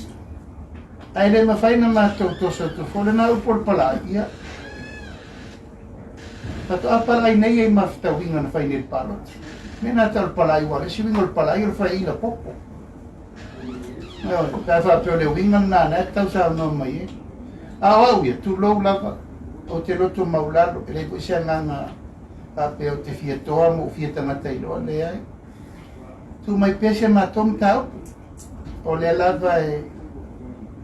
Ae le mafai na matou toso atu foi lena upu o le palaai, ia, faatoa palaai nei ai ma fetauiga na fai nei i le palota. Mea na tau o le palaai, aua o le isi uiga o le palaai o le faiaina popo. Ioe, pe a faapea o le uiga lena na e tau saunoa mai ai. A o au ia, tulou lava, ou te loto maulalo, e leai foi se agaga faapea ou te fia toa ma ou fia tagata iloa, leai. Tuu mai pea si a matou mataupu. O lea lava e,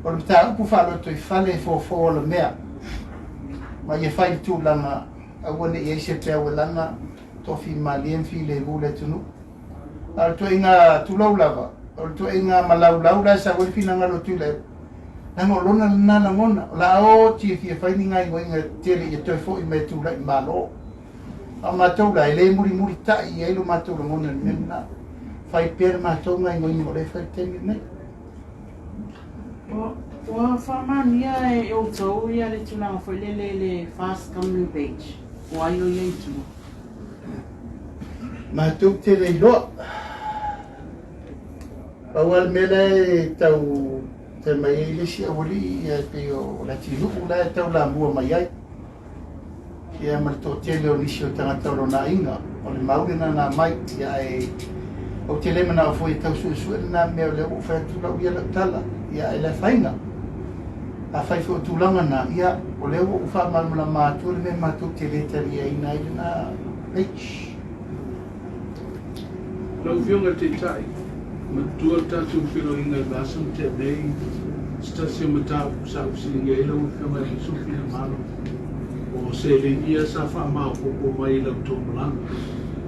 o le mataupu faalotoifale e fofo o le mea. Ma ia fai i le tulaga, aua ne i i ai se peau e laga, tofi malie ma filemu le atunuu. A o le tuuaiga tulou lava, o le tuuaiga malaulau la e sau ai le finagalo o Tuilaepa, leaga o lona lena lagona, o le a oti e fia fai ni gaoioiga tele ia toe foi mai e tulai i Malo. A o matou la, e le mulimulitai i ai lo matou lagona i le mea lena. Fai pea le matou gaoioiga o lea e fai i le taimi lenei. Ua faamaonia e outou ia le tulaga foi lele i le Fast Government Page, o ai o i ai i tua? Matou te le iloa. Pau lava le mea la e tau fai mai ai le isi aualii ia e pei o Leatinu'u la e taulamua mai ai ia ma le toatele o nisi o tagata o lona aiga, o le mau lena na aumai. Ia ae ou te le manao foi e tau suesue lena mea, o lea ua ou fai atu lau ia lau tala, ia ae le afaina. Afai foi o tulaga na, ia o lea ua ou faamalamalama atu le mea matou te le taliaina ai lena page. Lau Afioga i le Taitai, matua le tatou feiloaiga i le vaiaso na tea nei, se tasi o mataupu sa ou fesiligia ai lau Afioga i le Sufi Lamalo, o seleni ia sa faamaopoopo mai i la outou malaga,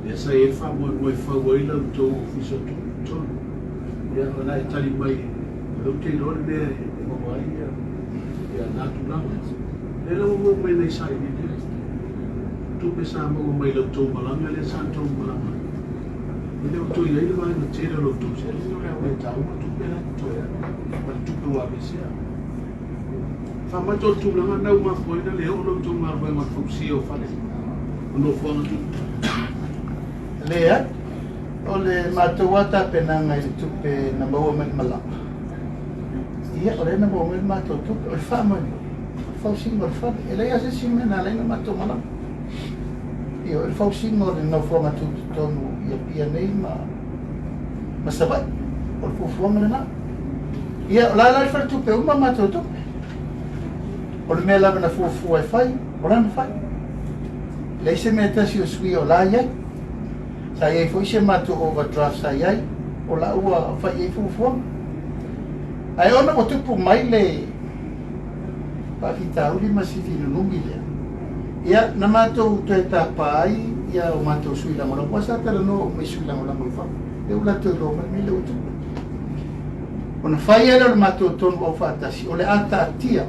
lea sa i ai le faamoemoe e fau ai la outou Ofisa Tutotonu. Ia, o lena e tali mai, o lea ou te iloa le mea e maua ai ia na tulaga. Lea la ua maua mai nai sailiiliga, tupe sa maua mai i la outou malaga lea sa outou malaga ai. E le o toe i ai le vaega tele o la outou seleni, o le a e taua tupe la e totoe ai ma le tupe ua aveesea. Faamata o le tulaga lena ua mafua ai ona le oo la outou galuega o le fausia o fale o nofoaga tututu. Leai, o le matou lava tapenaga i le tupe na maua mai i le malaga, ia o lea na maua mai le matou tupe, o le faamoemoe, o le fausiga o le fale. E leai lava se isi mea na ala ai ona matou malaga. Ia, o le fausiga o le nofoaga tutotonu i Apia nei ma Savaii, o le fuafuaga lena. Ia, o la la le faletupe uma matou tupe. O le mea lava na fuafua e fai, o la na fai. Leai se mea e tasi o suia o la i ai. Sa i ai foi se matou overdraft sa i ai, o la ua fai i ai fuafuaga. Ae ona ua tupu mai le faafitauli ma si finunumi lea, ia, na matou toe tapa ai ia o matou sui lagolago, aua sa talanoa uma i sui lagolago i fafo, lea ua latou iloa mai le mea lea ua tupu. Ona fai ai lea o le matou tonu aufaatasi, o le a taatia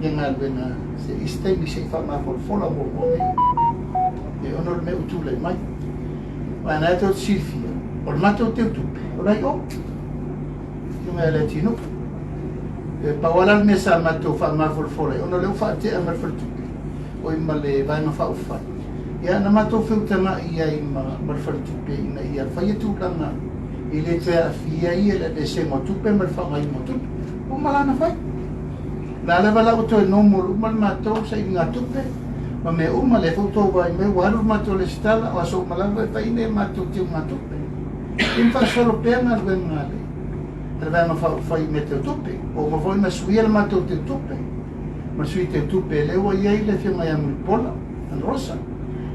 ia galuega se isi taimi se i faamafolafola muamua mea ia, ona o le mea ua tulai mai. Aua na e tou te silafia, o le matou teutupe, o la i o, i luga i Leatinuu. E pau lava la le mea sa matou faamafolafola ai, ona o lea ua faatea ma le faletupe, oi ma le Vaega Faaupufai, ia na matou feutaga'i ai ma le faletupe ina ia faia tulaga e le toe aafia ai le aveesega o tupe ma le faaaogaina o tupe. Ua uma la ona fai. O la lava la ua toe normal uma le matou sailigatupe ma mea uma, lea foi ua outou vaai mai ua alu le matou lesitala, o aso uma lava e fai nei matou teugatupe. Ia ma faasolo pea galuega a le. a le Vaega Faaupufai i mea tau tupe. Ua uma foi ona suia le matou teutupe ma le sui teutupe lea ua i ai le Afioga ia Mulipola Anarosa,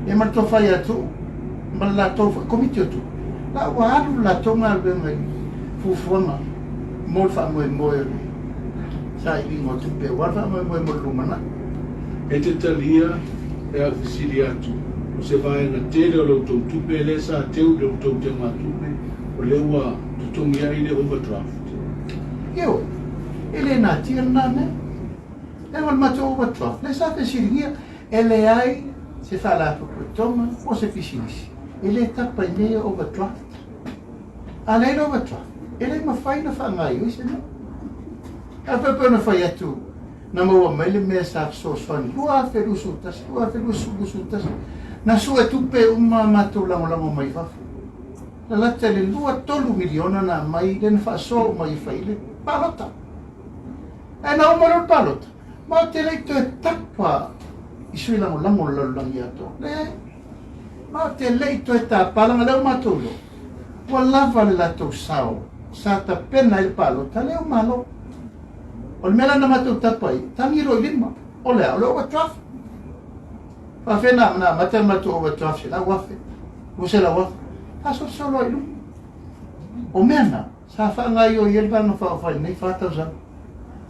ia ma le tofa ia Tuuu ma le latou foi Komiti o Tupe. La ua alu le latou galuega i fuafuaga mo le faamoemoe o le sailiga o tupe aua le faamoemoe mo le lumanai. E te talia pe a fesili atu, o se vaega tele o la outou tupe lea sa teu i la outou teugatupe, o lea ua totogi ai le overdraft? Ioe, e le natia lena mea. Leaga o le matou overdraft, lea sa fesiligia, e leai se faalapotopotoga po o se pisinisi e le tapa i mea ia o overdraft. A leai le overdraft, e le mafai ona faagaoioi se mea. Ae pei pei ona fai atu, na maua mai le mea sa fesoasoani 2021, 2021, na sue tupe uma a matou lagolago mai fafo. Lalata i le 2, 3 miliona na aumai lea na faasoa uma ai e fai ai le palota. Ae na uma loa le palota, ma ou te le i toe tapa i sui lagolago o le lalolagi atoa. Leai. Ma ou te le i toe tapa leaga lea ua matou iloa, ua lava le latou sao sa tapena ai le palota, lea ua malo. O le mea la na matou tapa ai, tagi loa i lima. O le a? O le overdraft. Faafefea na na amata le matou overdraft 100,000, 200,000. Faasolosolo ai i luga. O mea na, sa faagaoioi ai le Vaega Faaupufai i lenei 4 tausaga.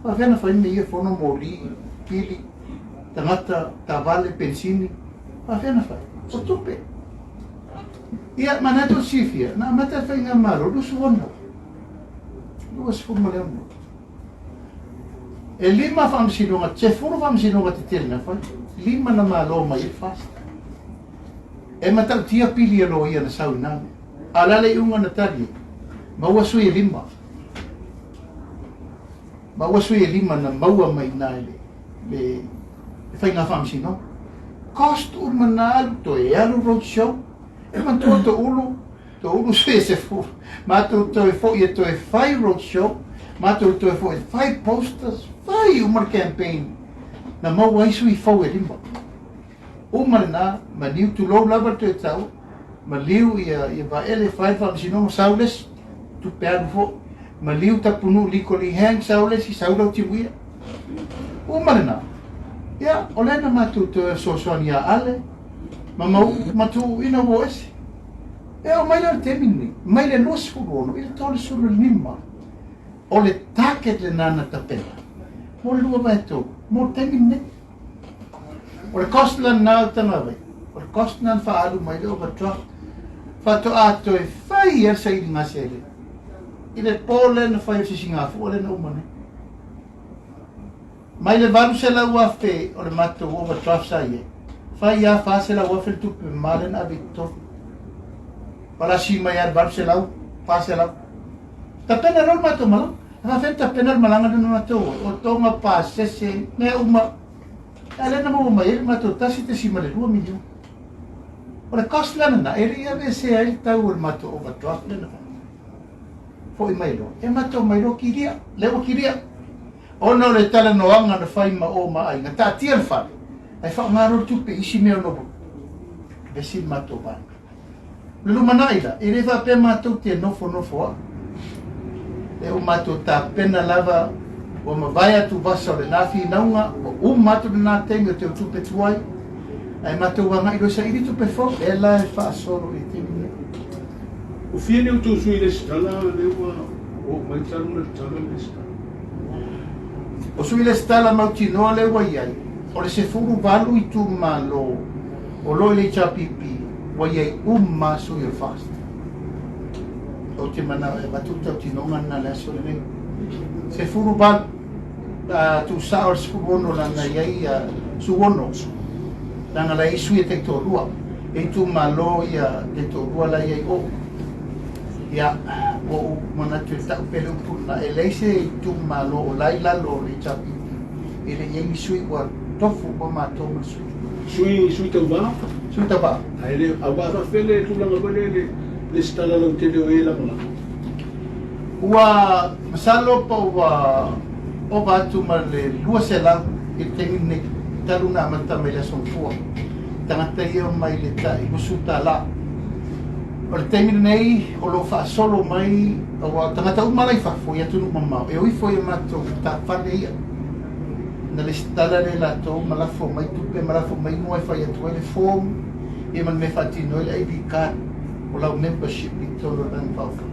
Faafefea na fai mea ia, fono, moli, pili, tagata, taavale, penisini. Faafefea na fai? O tupe. Ia, ma lena tou silafia, na amata le faigamalo 26. 26. E lima faamasinoga, 10 faamasinoga tetele na fai, lima na malo mai ai le FAST. E matautia pili a loia na sau i na mea. A o le a le iuga na tali ai? Maua sui e lima. Maua sui e lima na maua mai i na i le, le, le faiga faamasinoga. Cost uma na alu, toe alu road show. E manatua Toeulu, Toulu sui e sefulu, matou toe foi e toe fai road show, matou toe foi e fai posters, fai uma le campaign na maua ai sui fou e lima. Uma lena, maliu tulou lava le toe taua, maliu ia, ia Vaele fai le faamasinoga, sau le isi, tupe alu foi, maliu Tapunuu Lee Ko Lee Hang, sau le isi, sau Lautimuia. Uma lena, ia, o lea na matou toe fesoasoani ia Ale, ma Mauu, ma tuuina ua o ese. E oo mai la i le taimi lenei, mai le 26 i le 35, o le target lena na tapena mo le 2/3 mo le taimi lenei. O le cost la lena o le tagavai, o le cost lena na faaalu mai le overdraft, faatoa toe fai ai le sailiga seleni i le po lea na fai o le sisigafua lea na uma nei. Mai le 800,000 o le matou overdraft sa i ai, fai lava 400,000 le tupe mama lea na ave i totonu. Palasi mai lava le 800, 400. Tapena loa le matou malaga. E faafefea ona tapena le malaga lea na matou o ai? O toga, pasese, mea uma. A lea na maua mai ai le matou 1.2 miliona. O le cost la lena, e le i aveesea ai le tau o le matou overdraft lea na fai. Foi mai loa, e matou omai loa kilia. Lea ua kilia. Ona o le talanoaga na fai ma o ma aiga, taatia le fale, ae faaaoga loa le tupe i isi mea ono vesi le matou vaega. O le lumanai la, e le faapea matou te nofonofo au. E ua matou tapena lava, ua mavae atu vasa o lena finauga, ua uma atu lena taimi o teutupe tuai, ae matou agai loa e saili tupe fou, lea la e faasolo i le taimi lenei. Ua fia ni outou sui lesitala lea ua oo mai talu ona tatala le lesitala? O sui lesitala mautinoa lea ua i ai, o le 18 itumalo o lo o i le HRPP ua i ai uma sui o le FAST. Ou te manao e avatu le tautinoga lena i le aso lenei. 18, tuusao le 16 leaga e i ai 16, leaga la e i ai sui e taitoalua. E itumalo ia taitoalua la e i ai o. Ia, ua ou manatu e tau pea le upu lena, e leai se itumalo o la i lalo o le HRPP e le i ai ni sui ua tofu uma matou ma le sui. Sui, sui tauva? Sui tauva. Ae le, aua faafefea le tulaga foi lea le lesitala lautele o e lagolago? Ua masalo po ua ova atu ma le 200 i le taimi lenei talu ona amata mai le Aso Gafua. Tagata ia mai le tai $20. O le taimi lenei o lo o faasolo mai aua o tagata uma la i fafo i atunuu mamao e o ifo i a matou matafale ia na lesitala lea e latou ma lafo mai tupe ma lafo mai igoa e fai atu ai le form ia ma le mea e faatino ai le ID card o lau membership i totonu o le Vaega Faaupufai.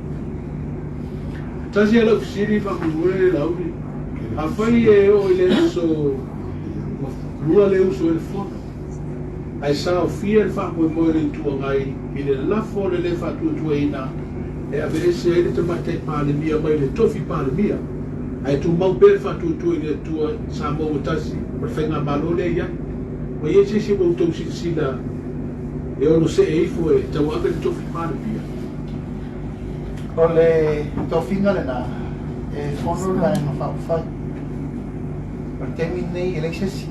Tasi a lau fesili faamolemole Laauli, afai e oo i le aso lua le uso ai le fono, ae saofia le faamoemoe o le Itu Agai i le lafo o le lē faatuatuaina e aveese ai le Tamaitai Palemia mai le tofi Palemia, ae tumau pea le faatuatua i le Atua Samoa ua tasi ma le Faigamalo lea i ai. Ua i ai se isi ua outou silasila e ono see ifo e tauave le tofi Palemia? O le tofiga lena e fono le Vaega Faaupufai. O le taimi lenei e leai se isi.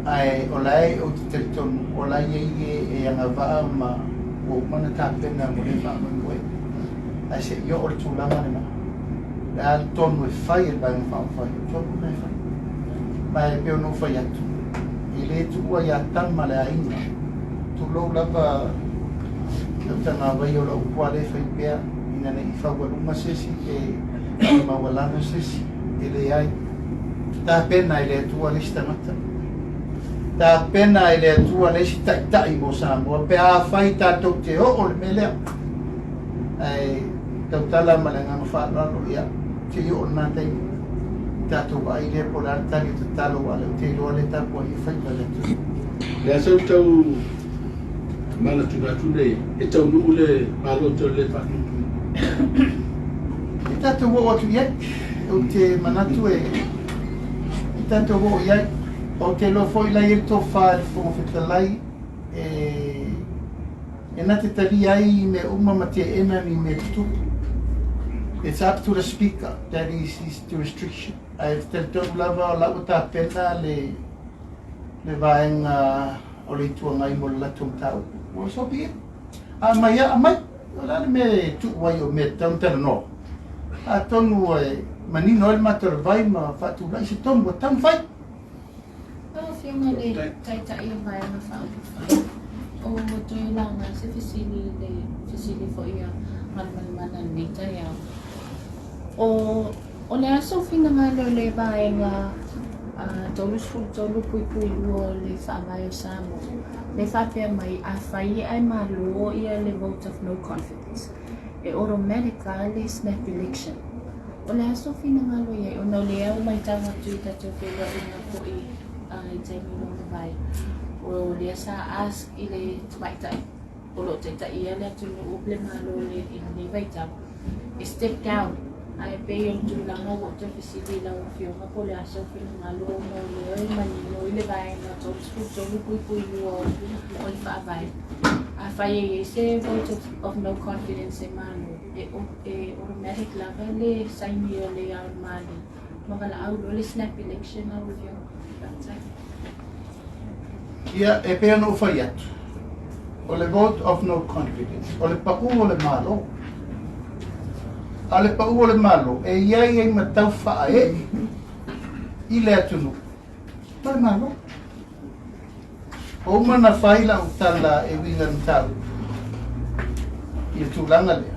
Ae o la e ou te talitonu o la e i ai e e agavaa ma ua uma ona tapena mo lea faamoemoe. Ae se i oo le tulaga lena, o le a le tonu e fai e le Vaega Faaupufai, o le tonu lena e fai. Ma e pei ona ou fai atu, e le tuua ia Tama le aiga, tulou lava lau tagavai o lau upu lava lea e fai pea, ina ne i faualuma se isi pe faamaualalo se isi, e leai. Tapena e le Atua le isi tagata. Tapena e le Atua le isi taitai mo Samoa pe afai tatou te oo i le mea lea. Ae tautala ma le agaga faaaloalo, ia, se i oo lena taimi, tatou vaai lea po o le a le tali o tatalo, aua o lea ou te iloa lea e tapuai e faiva le atunuu. Le a sau tau manatunatu nei e taunuu le palota o le faatuatuina. E tatou oo atu i ai, ou te manatu e e tatou oo i ai. Ou te iloa foi la e i ai le tofa i le Fofoga Fetalai e e na te talia ai mea uma ma teena ni mea tutupu. It's up to the speaker, that is his jurisdiction. Ae ou te talitonu lava o la ua tapena le le vaega o le Itu Agai mo le latou mataupu. Well, so be it. A aumai lava, aumai. O le a le mea e tuu ai o mea e tatau ona talanoa? Atonu e manino ai le mata o le vai ma faatulai se tonu ua tatau ona fai. Lau Afioga i le Taitai o Vaega Faaupufai, ua toe laga se fesili i le fesili foi a Galumalemana i lenei taeao. O, o le a sou finagalo i le vaega 33.2 o le Faavae o Samoa, lea e faapea mai, afai ae malo ia le vote of no confidence, e automatic lava le snap election. O le a sou finagalo i ai, ona o lea ua matau atu i tatou feiloaiga foi i taimi ua mavae, o lea sa ask i le tamaitai o lo o taitaia le atunuu le Malo i lenei vaitau e step down. Ae pei o le tulaga ua ou toe fesili i lau Afioga po o le a sou finagalo ona o lea e manino i le vaega 33.2 o le Faavae. Afai e i ai se vote of no confidence e Malo, e e automatic lava le saini o le Ao o le Malo ma valaau loa le snap election lau Afioga. Faafetai. Ia, e pei ona ou fai atu, o le vote of no confidence, o le pau o le Malo. A o le pau o le Malo, e i ai ai ma tau faaee i le atunuu ma le Malo. Ua uma ona fai lau tala e uiga i le mataupu i le tulaga lea.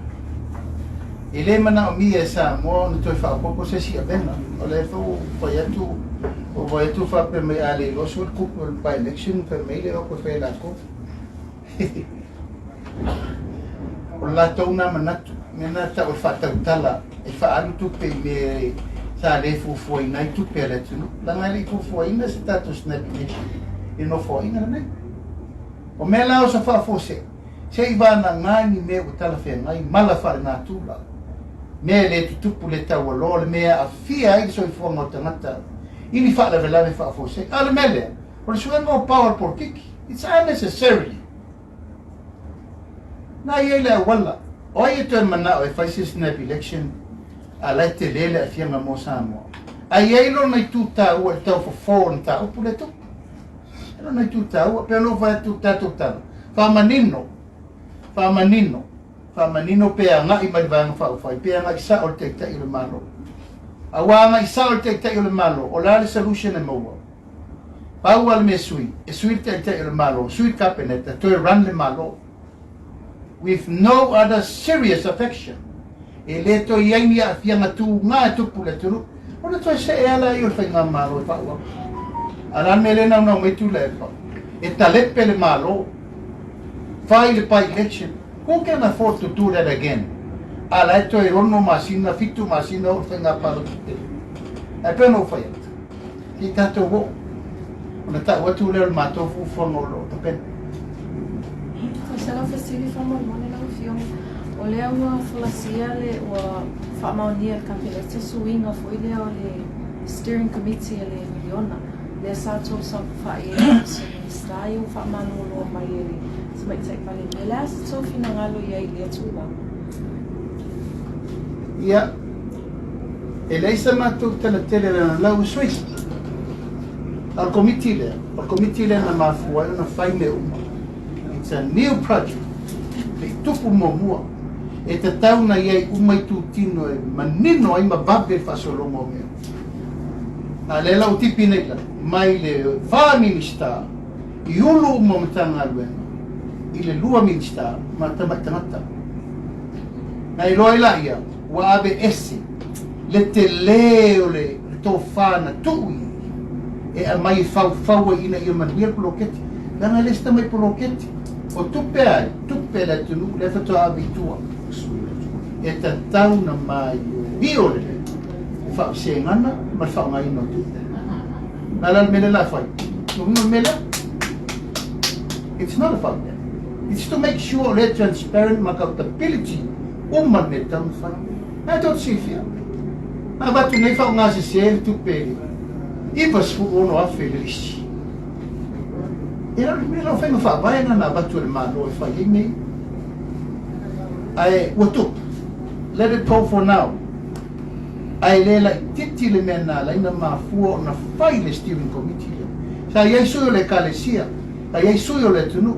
E le manaomia e Samoa ona toe faaopoopo se isi avega. O lea foi ua fai atu, ua ou vaai atu faapea mai a le iloa sua le tupe o le by-election fai mai le oko e fai e latou. O le latou na manatu, mea na tau o le faatautala e faaalu tupe i mea sa le fuafuaina ai tupe a le atunuu. Leaga e le i fuafuaina se tatou snap election i le Nofoaiga lenei. O mea la o sa faafuasei, se i vanaga ni mea ua talafeagai, mala faalenatura, mea e le tutupu le taualoa, le mea e aafia ai le soifuaga o tagata i ni faalavelave faafuasei. A o le mea lea, o le suega o power polokiki. It's unnecessarily. Na i ai le auala. O ai e toe manao e fai se snap election a la e tele le aafiaga mo Samoa? A i ai lona itu taua i le tau fofo o le mataupu lea tupu. E lona itu taua. Pei ona ou fai atu i le tatou tala, faamanino, faamanino, faamanino pe agai mai le Vaega Faaupufai, pe agai sao i le Taitai o le Malo. Aua agai sao i le Taitai o le Malo, o le a le solution e maua? Pau lava le mea e sui, e sui le Taitai o le Malo, sui le Kapeneta, toe run le Malo. With no other serious affection. E le toe i ai ni aafiaga tuga e tupu i le atunuu, ona toe see lava lea o le faigamalo e faaauau. A o le a le mea lea e naunau mai Tuilaepa? E talepe le Malo, fai le by-election. Who can afford to do that again? A la e toe 6 masina, 7 masina oo le faiga palota tele. Ae pei ona ou fai atu, se i tatou oo, ona tau atu lea o le matou fuafuaga o lo o tapena. O se lau fesili faamolemole lau Afioga, o lea ua folasia le ua faamaonia e le Kapeneta suiga foi lea o le Steering Committee a le miliona, lea sa outou saofai ai ma Sui Minisita ia ua faamalolo mai e le Tamaitai Palemia. O le a se tou finagalo i ai i lea tulaga? Ia, e leai sa matou tala tele leaga la ua sui. A o le Komiti lea, o le Komiti lea na mafua ai ona fai mea uma. It's a new project. Le i tupu muamua. E tatau ona i ai uma itutino e manino ai ma vave le faasologa o mea. A lea la ua tipi nei la, mai le fa Minista i ulu uma o Matagaluega i le lua Minista ma tamai tagata. Na iloa ai laia ua ave ese le tele o le tofa na tuu i ai e aumai e faufau ai ina ia manuia le poloketi. Leaga e le se tamai poloketi. O tupe ai, tupe a le atunuu lea faatoa ave i tua. E tatau na maioio lelei le faavasegana ma le faaaogaina o tupe. Na la le mea lea la fai. Uiga o le mea lea. It's not about that. It's to make sure o lea transparent ma accountability uma le mea e tatau ona fai. Ae tou te silafia, na avatu nei faaaoga sese le tupe i le $96,000 i le lisi. E le o le mea la o faiga faavae lena na avatu e le Malo e fai ai mea ia. Ae ua tupu. Let it go for now. Ae le laitiiti le mea na ala ai na mafua ona fai le steering committee lea. Sa i ai sui o le Ekalesia, sa i ai sui o le atunuu,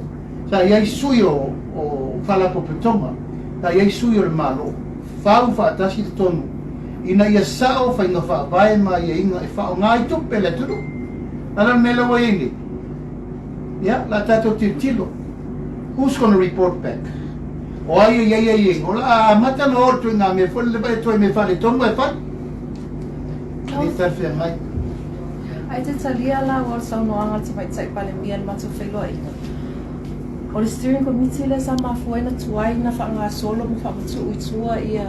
sa i ai sui o Faalapotopotoga, sa i ai sui o le Malo, fau faatasi le tonu ina ia sao faiga faavae ma aiaiga e faaaoga ai tupe a le atunuu. A o le mea lea ua i ai nei, ia, o le a tatou tilotilo, who's gonna report back? O ai e i ai aiaiga? O le a amata ona o atu i ngā mea foi lele vaai atu ai mea faaletonu ae fai. E le talafeagai. Ae te talia la ua o le saunoaga a le Tamaitai Palemia i le matou feiloaiga. O le Steering Committee lea sa mafua ai ona tuai na faagasolo ma faamatuu i tua ia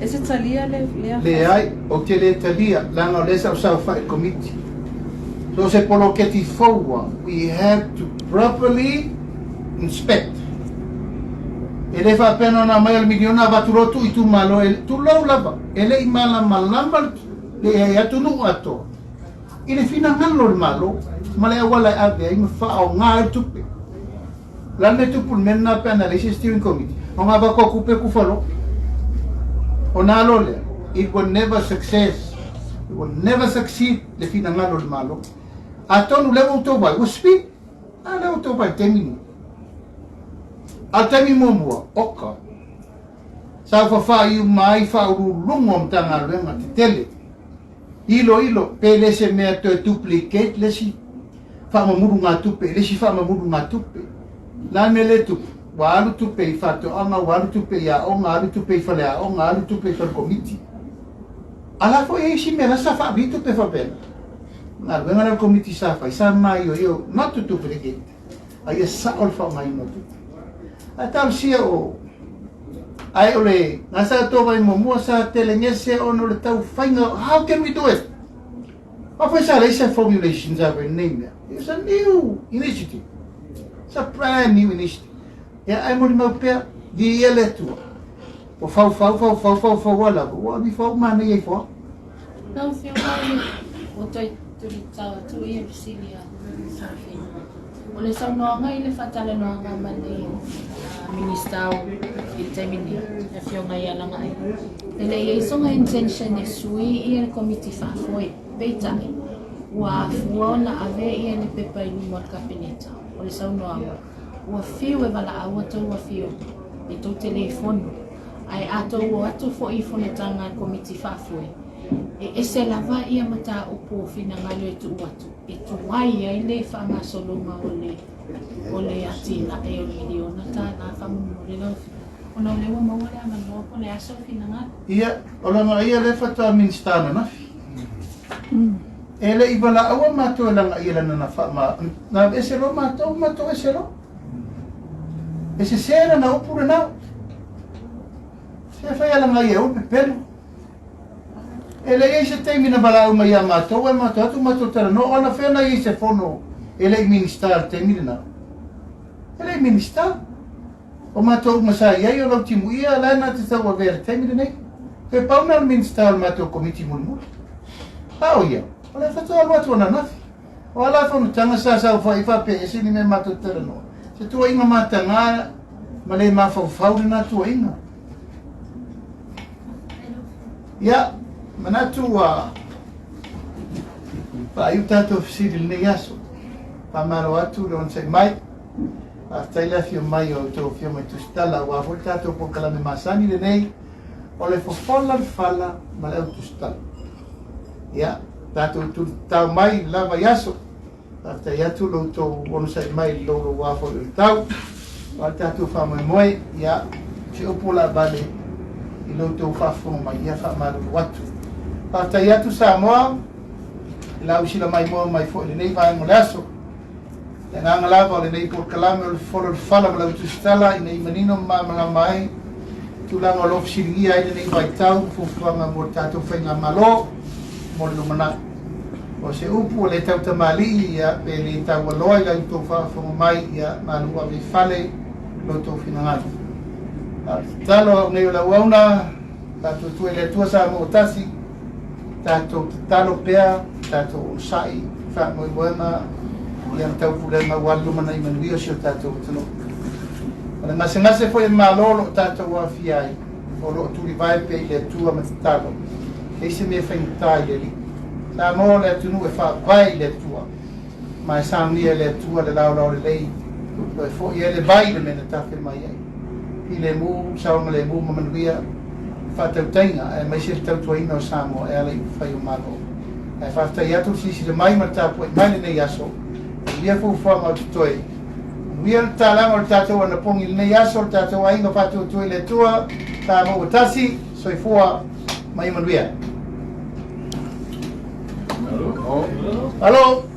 E te talia le lea Leai, ou te le talia, leaga o lea sa ou saofai i le Komiti. So o se poloketi fou lava, we have to properly inspect. E le faapea na ona aumai o le miliona avatu loa tuu i itumalo, e, tulou lava, e le i malamalama le atunuu atoa i le finagalo o le Malo ma le auala e ave ai ma faaaoga ai le tupe. O le a le mea e tupu i le mea lena pe ana leai se steering committee? O ngā waka o kupe ku whalo. O nā lo lea, it will never success. It will never succeed le finagalo o le Malo. Atonu lea ua outou vaai, ua speed. A lea ua outou vaai i le taimi nei. A o le taimi muamua, oka. Sa fafa'i uma ai faauluuluga o Matagaluega tetele. Iloilo pe le se mea toe duplicate le isi faamamulugatupe i le isi faamamulugatupe. O le a le mea lea e tupu? Ua alu tupe i faatoaga, ua alu tupe i aoga, alu tupe i faleaoga, alu tupe i falekomiti. A la foi e i ai isi mea la sa faavi tupe faapena. O galuega la a le komiti sa fai, sa maioio not to duplicate, a ia sao le faaaogaina o tupe. Ae talosia o ae o le na sa tou vai muamua sa telegese ona o le tau faiga how can we do it? Afai sa leai se formulation sa fai nei mea. It's a new initiative. It's a brand new initiative. Ia ae molimau pea, viia le Atua. Ua faufau, faufau, faufau a lava, ua agifa uma manaia ifo a. Lau Afioga i le ua toe tulitao atu ia fesili a Safi. O le saunoaga i le faatalanoaga ma le Minisita o i le taimi nei, le Afioga ia Lagaai, e le i ai sona intention e sui ia le Komiti Faafoe, peitai, ua afua ona ave ia le pepa i luma o le Kapeneta. O le saunoaga, ua fiu e valaau a outou afioga e tou te le fono, ae a tou o atu foi i fonotaga a le Komiti Faafoe, E ese lava ia mataupu o finagalo e tuu atu e tuai ai le faagasologa o le o le atinae o le miliona tala faamolemole lau Afioga ona o lea ua maua le avanoa po o le a sou finagalo. Ia, o lana ia lea faatoa Minisita ananafi. E le i valaauina matou e lagaia lana na faama na aveese loa matou, matou ese loa. E sesē lana upu lena. Se fai a lagaia e ulu pepelo. E le i ai se taimi na valaau mai ia matou ae matou atu matou talanoa o anafea na i ai se fono e le i Minisita i le taimi lena. E le i Minisita. O matou uma sa i ai o Lautimuia la e na te tauavea i le taimi lenei. Toe pau na o le Minisita o le matou Komiti mulimuli. A o ia, o lea faatoa alu atu ananafi. O a la fonotaga sa saofai ai faapea ese ni mea matou te talanoa? Se tuuaiga mataga ma le mafaufau lena tuuaiga. Ia, manatu ua faaiu tatou fesili i lenei aso. Faamalo atu le onosai mai. Faafetai le afio mai o a outou afioga i Tusitala aua foi le tatou polokalame masani lenei o le fofola le fala ma le au tusitala. Ia, tatou tulitao mai lava i aso. Faafetai atu lo outou onosai mai i le louloua foi o le tau. O le tatou faamoemoe, ia, se upu o le a vale i lo outou faafofoga mai, ia faamalulu atu. Faafetai atu Samoa, i lau sila maimoa mai foi i lenei vaega o le aso. Le agaga lava o lenei polokalame o le fofola o le fala ma lau tusitala ina ia manino ma malamalama ai tulaga o lo o fesiligia ai lenei vaitau ma fuafuaga mo le tatou faigamalo mo le lumanai. O se upu ua le tautamalii ia pe le taualoa i la outou faafofoga mai ia malu ave i fale lo outou finagalo. A o le tatalo au nei o le auauna, faatuatua i le Atua Samoa ua tasi, tatou tatalo pea, tatou onosai, faamoemoega ia ma taupulega aua le lumanai manuia o si o tatou atunuu. O le gasegase foi o le Malo o lo o tatou aafia ai, o lo o tulivae pea i le Atua ma tatalo, e leai se mea faigata i le Alii. Samoa o le atunuu e faavae i le Atua, ma e saunia e le Atua le laolao lelei, toe foi ai le vai i le mea na tafe mai ai. Filemu, saogalemu ma manuia le faatautaiga aemaise le tautuaina o Samoa e ala i upufai o Malo. Ae faafetai atu le silasila mai ma le tapuai mai lenei aso. Manuia fuafuaga o totoe. Manuia le tatalaga o le tatou anapogi i lenei aso, le tatou aiga faatuatua i le Atua, Samoa ua tasi, soifua ma ia manuia. Malo.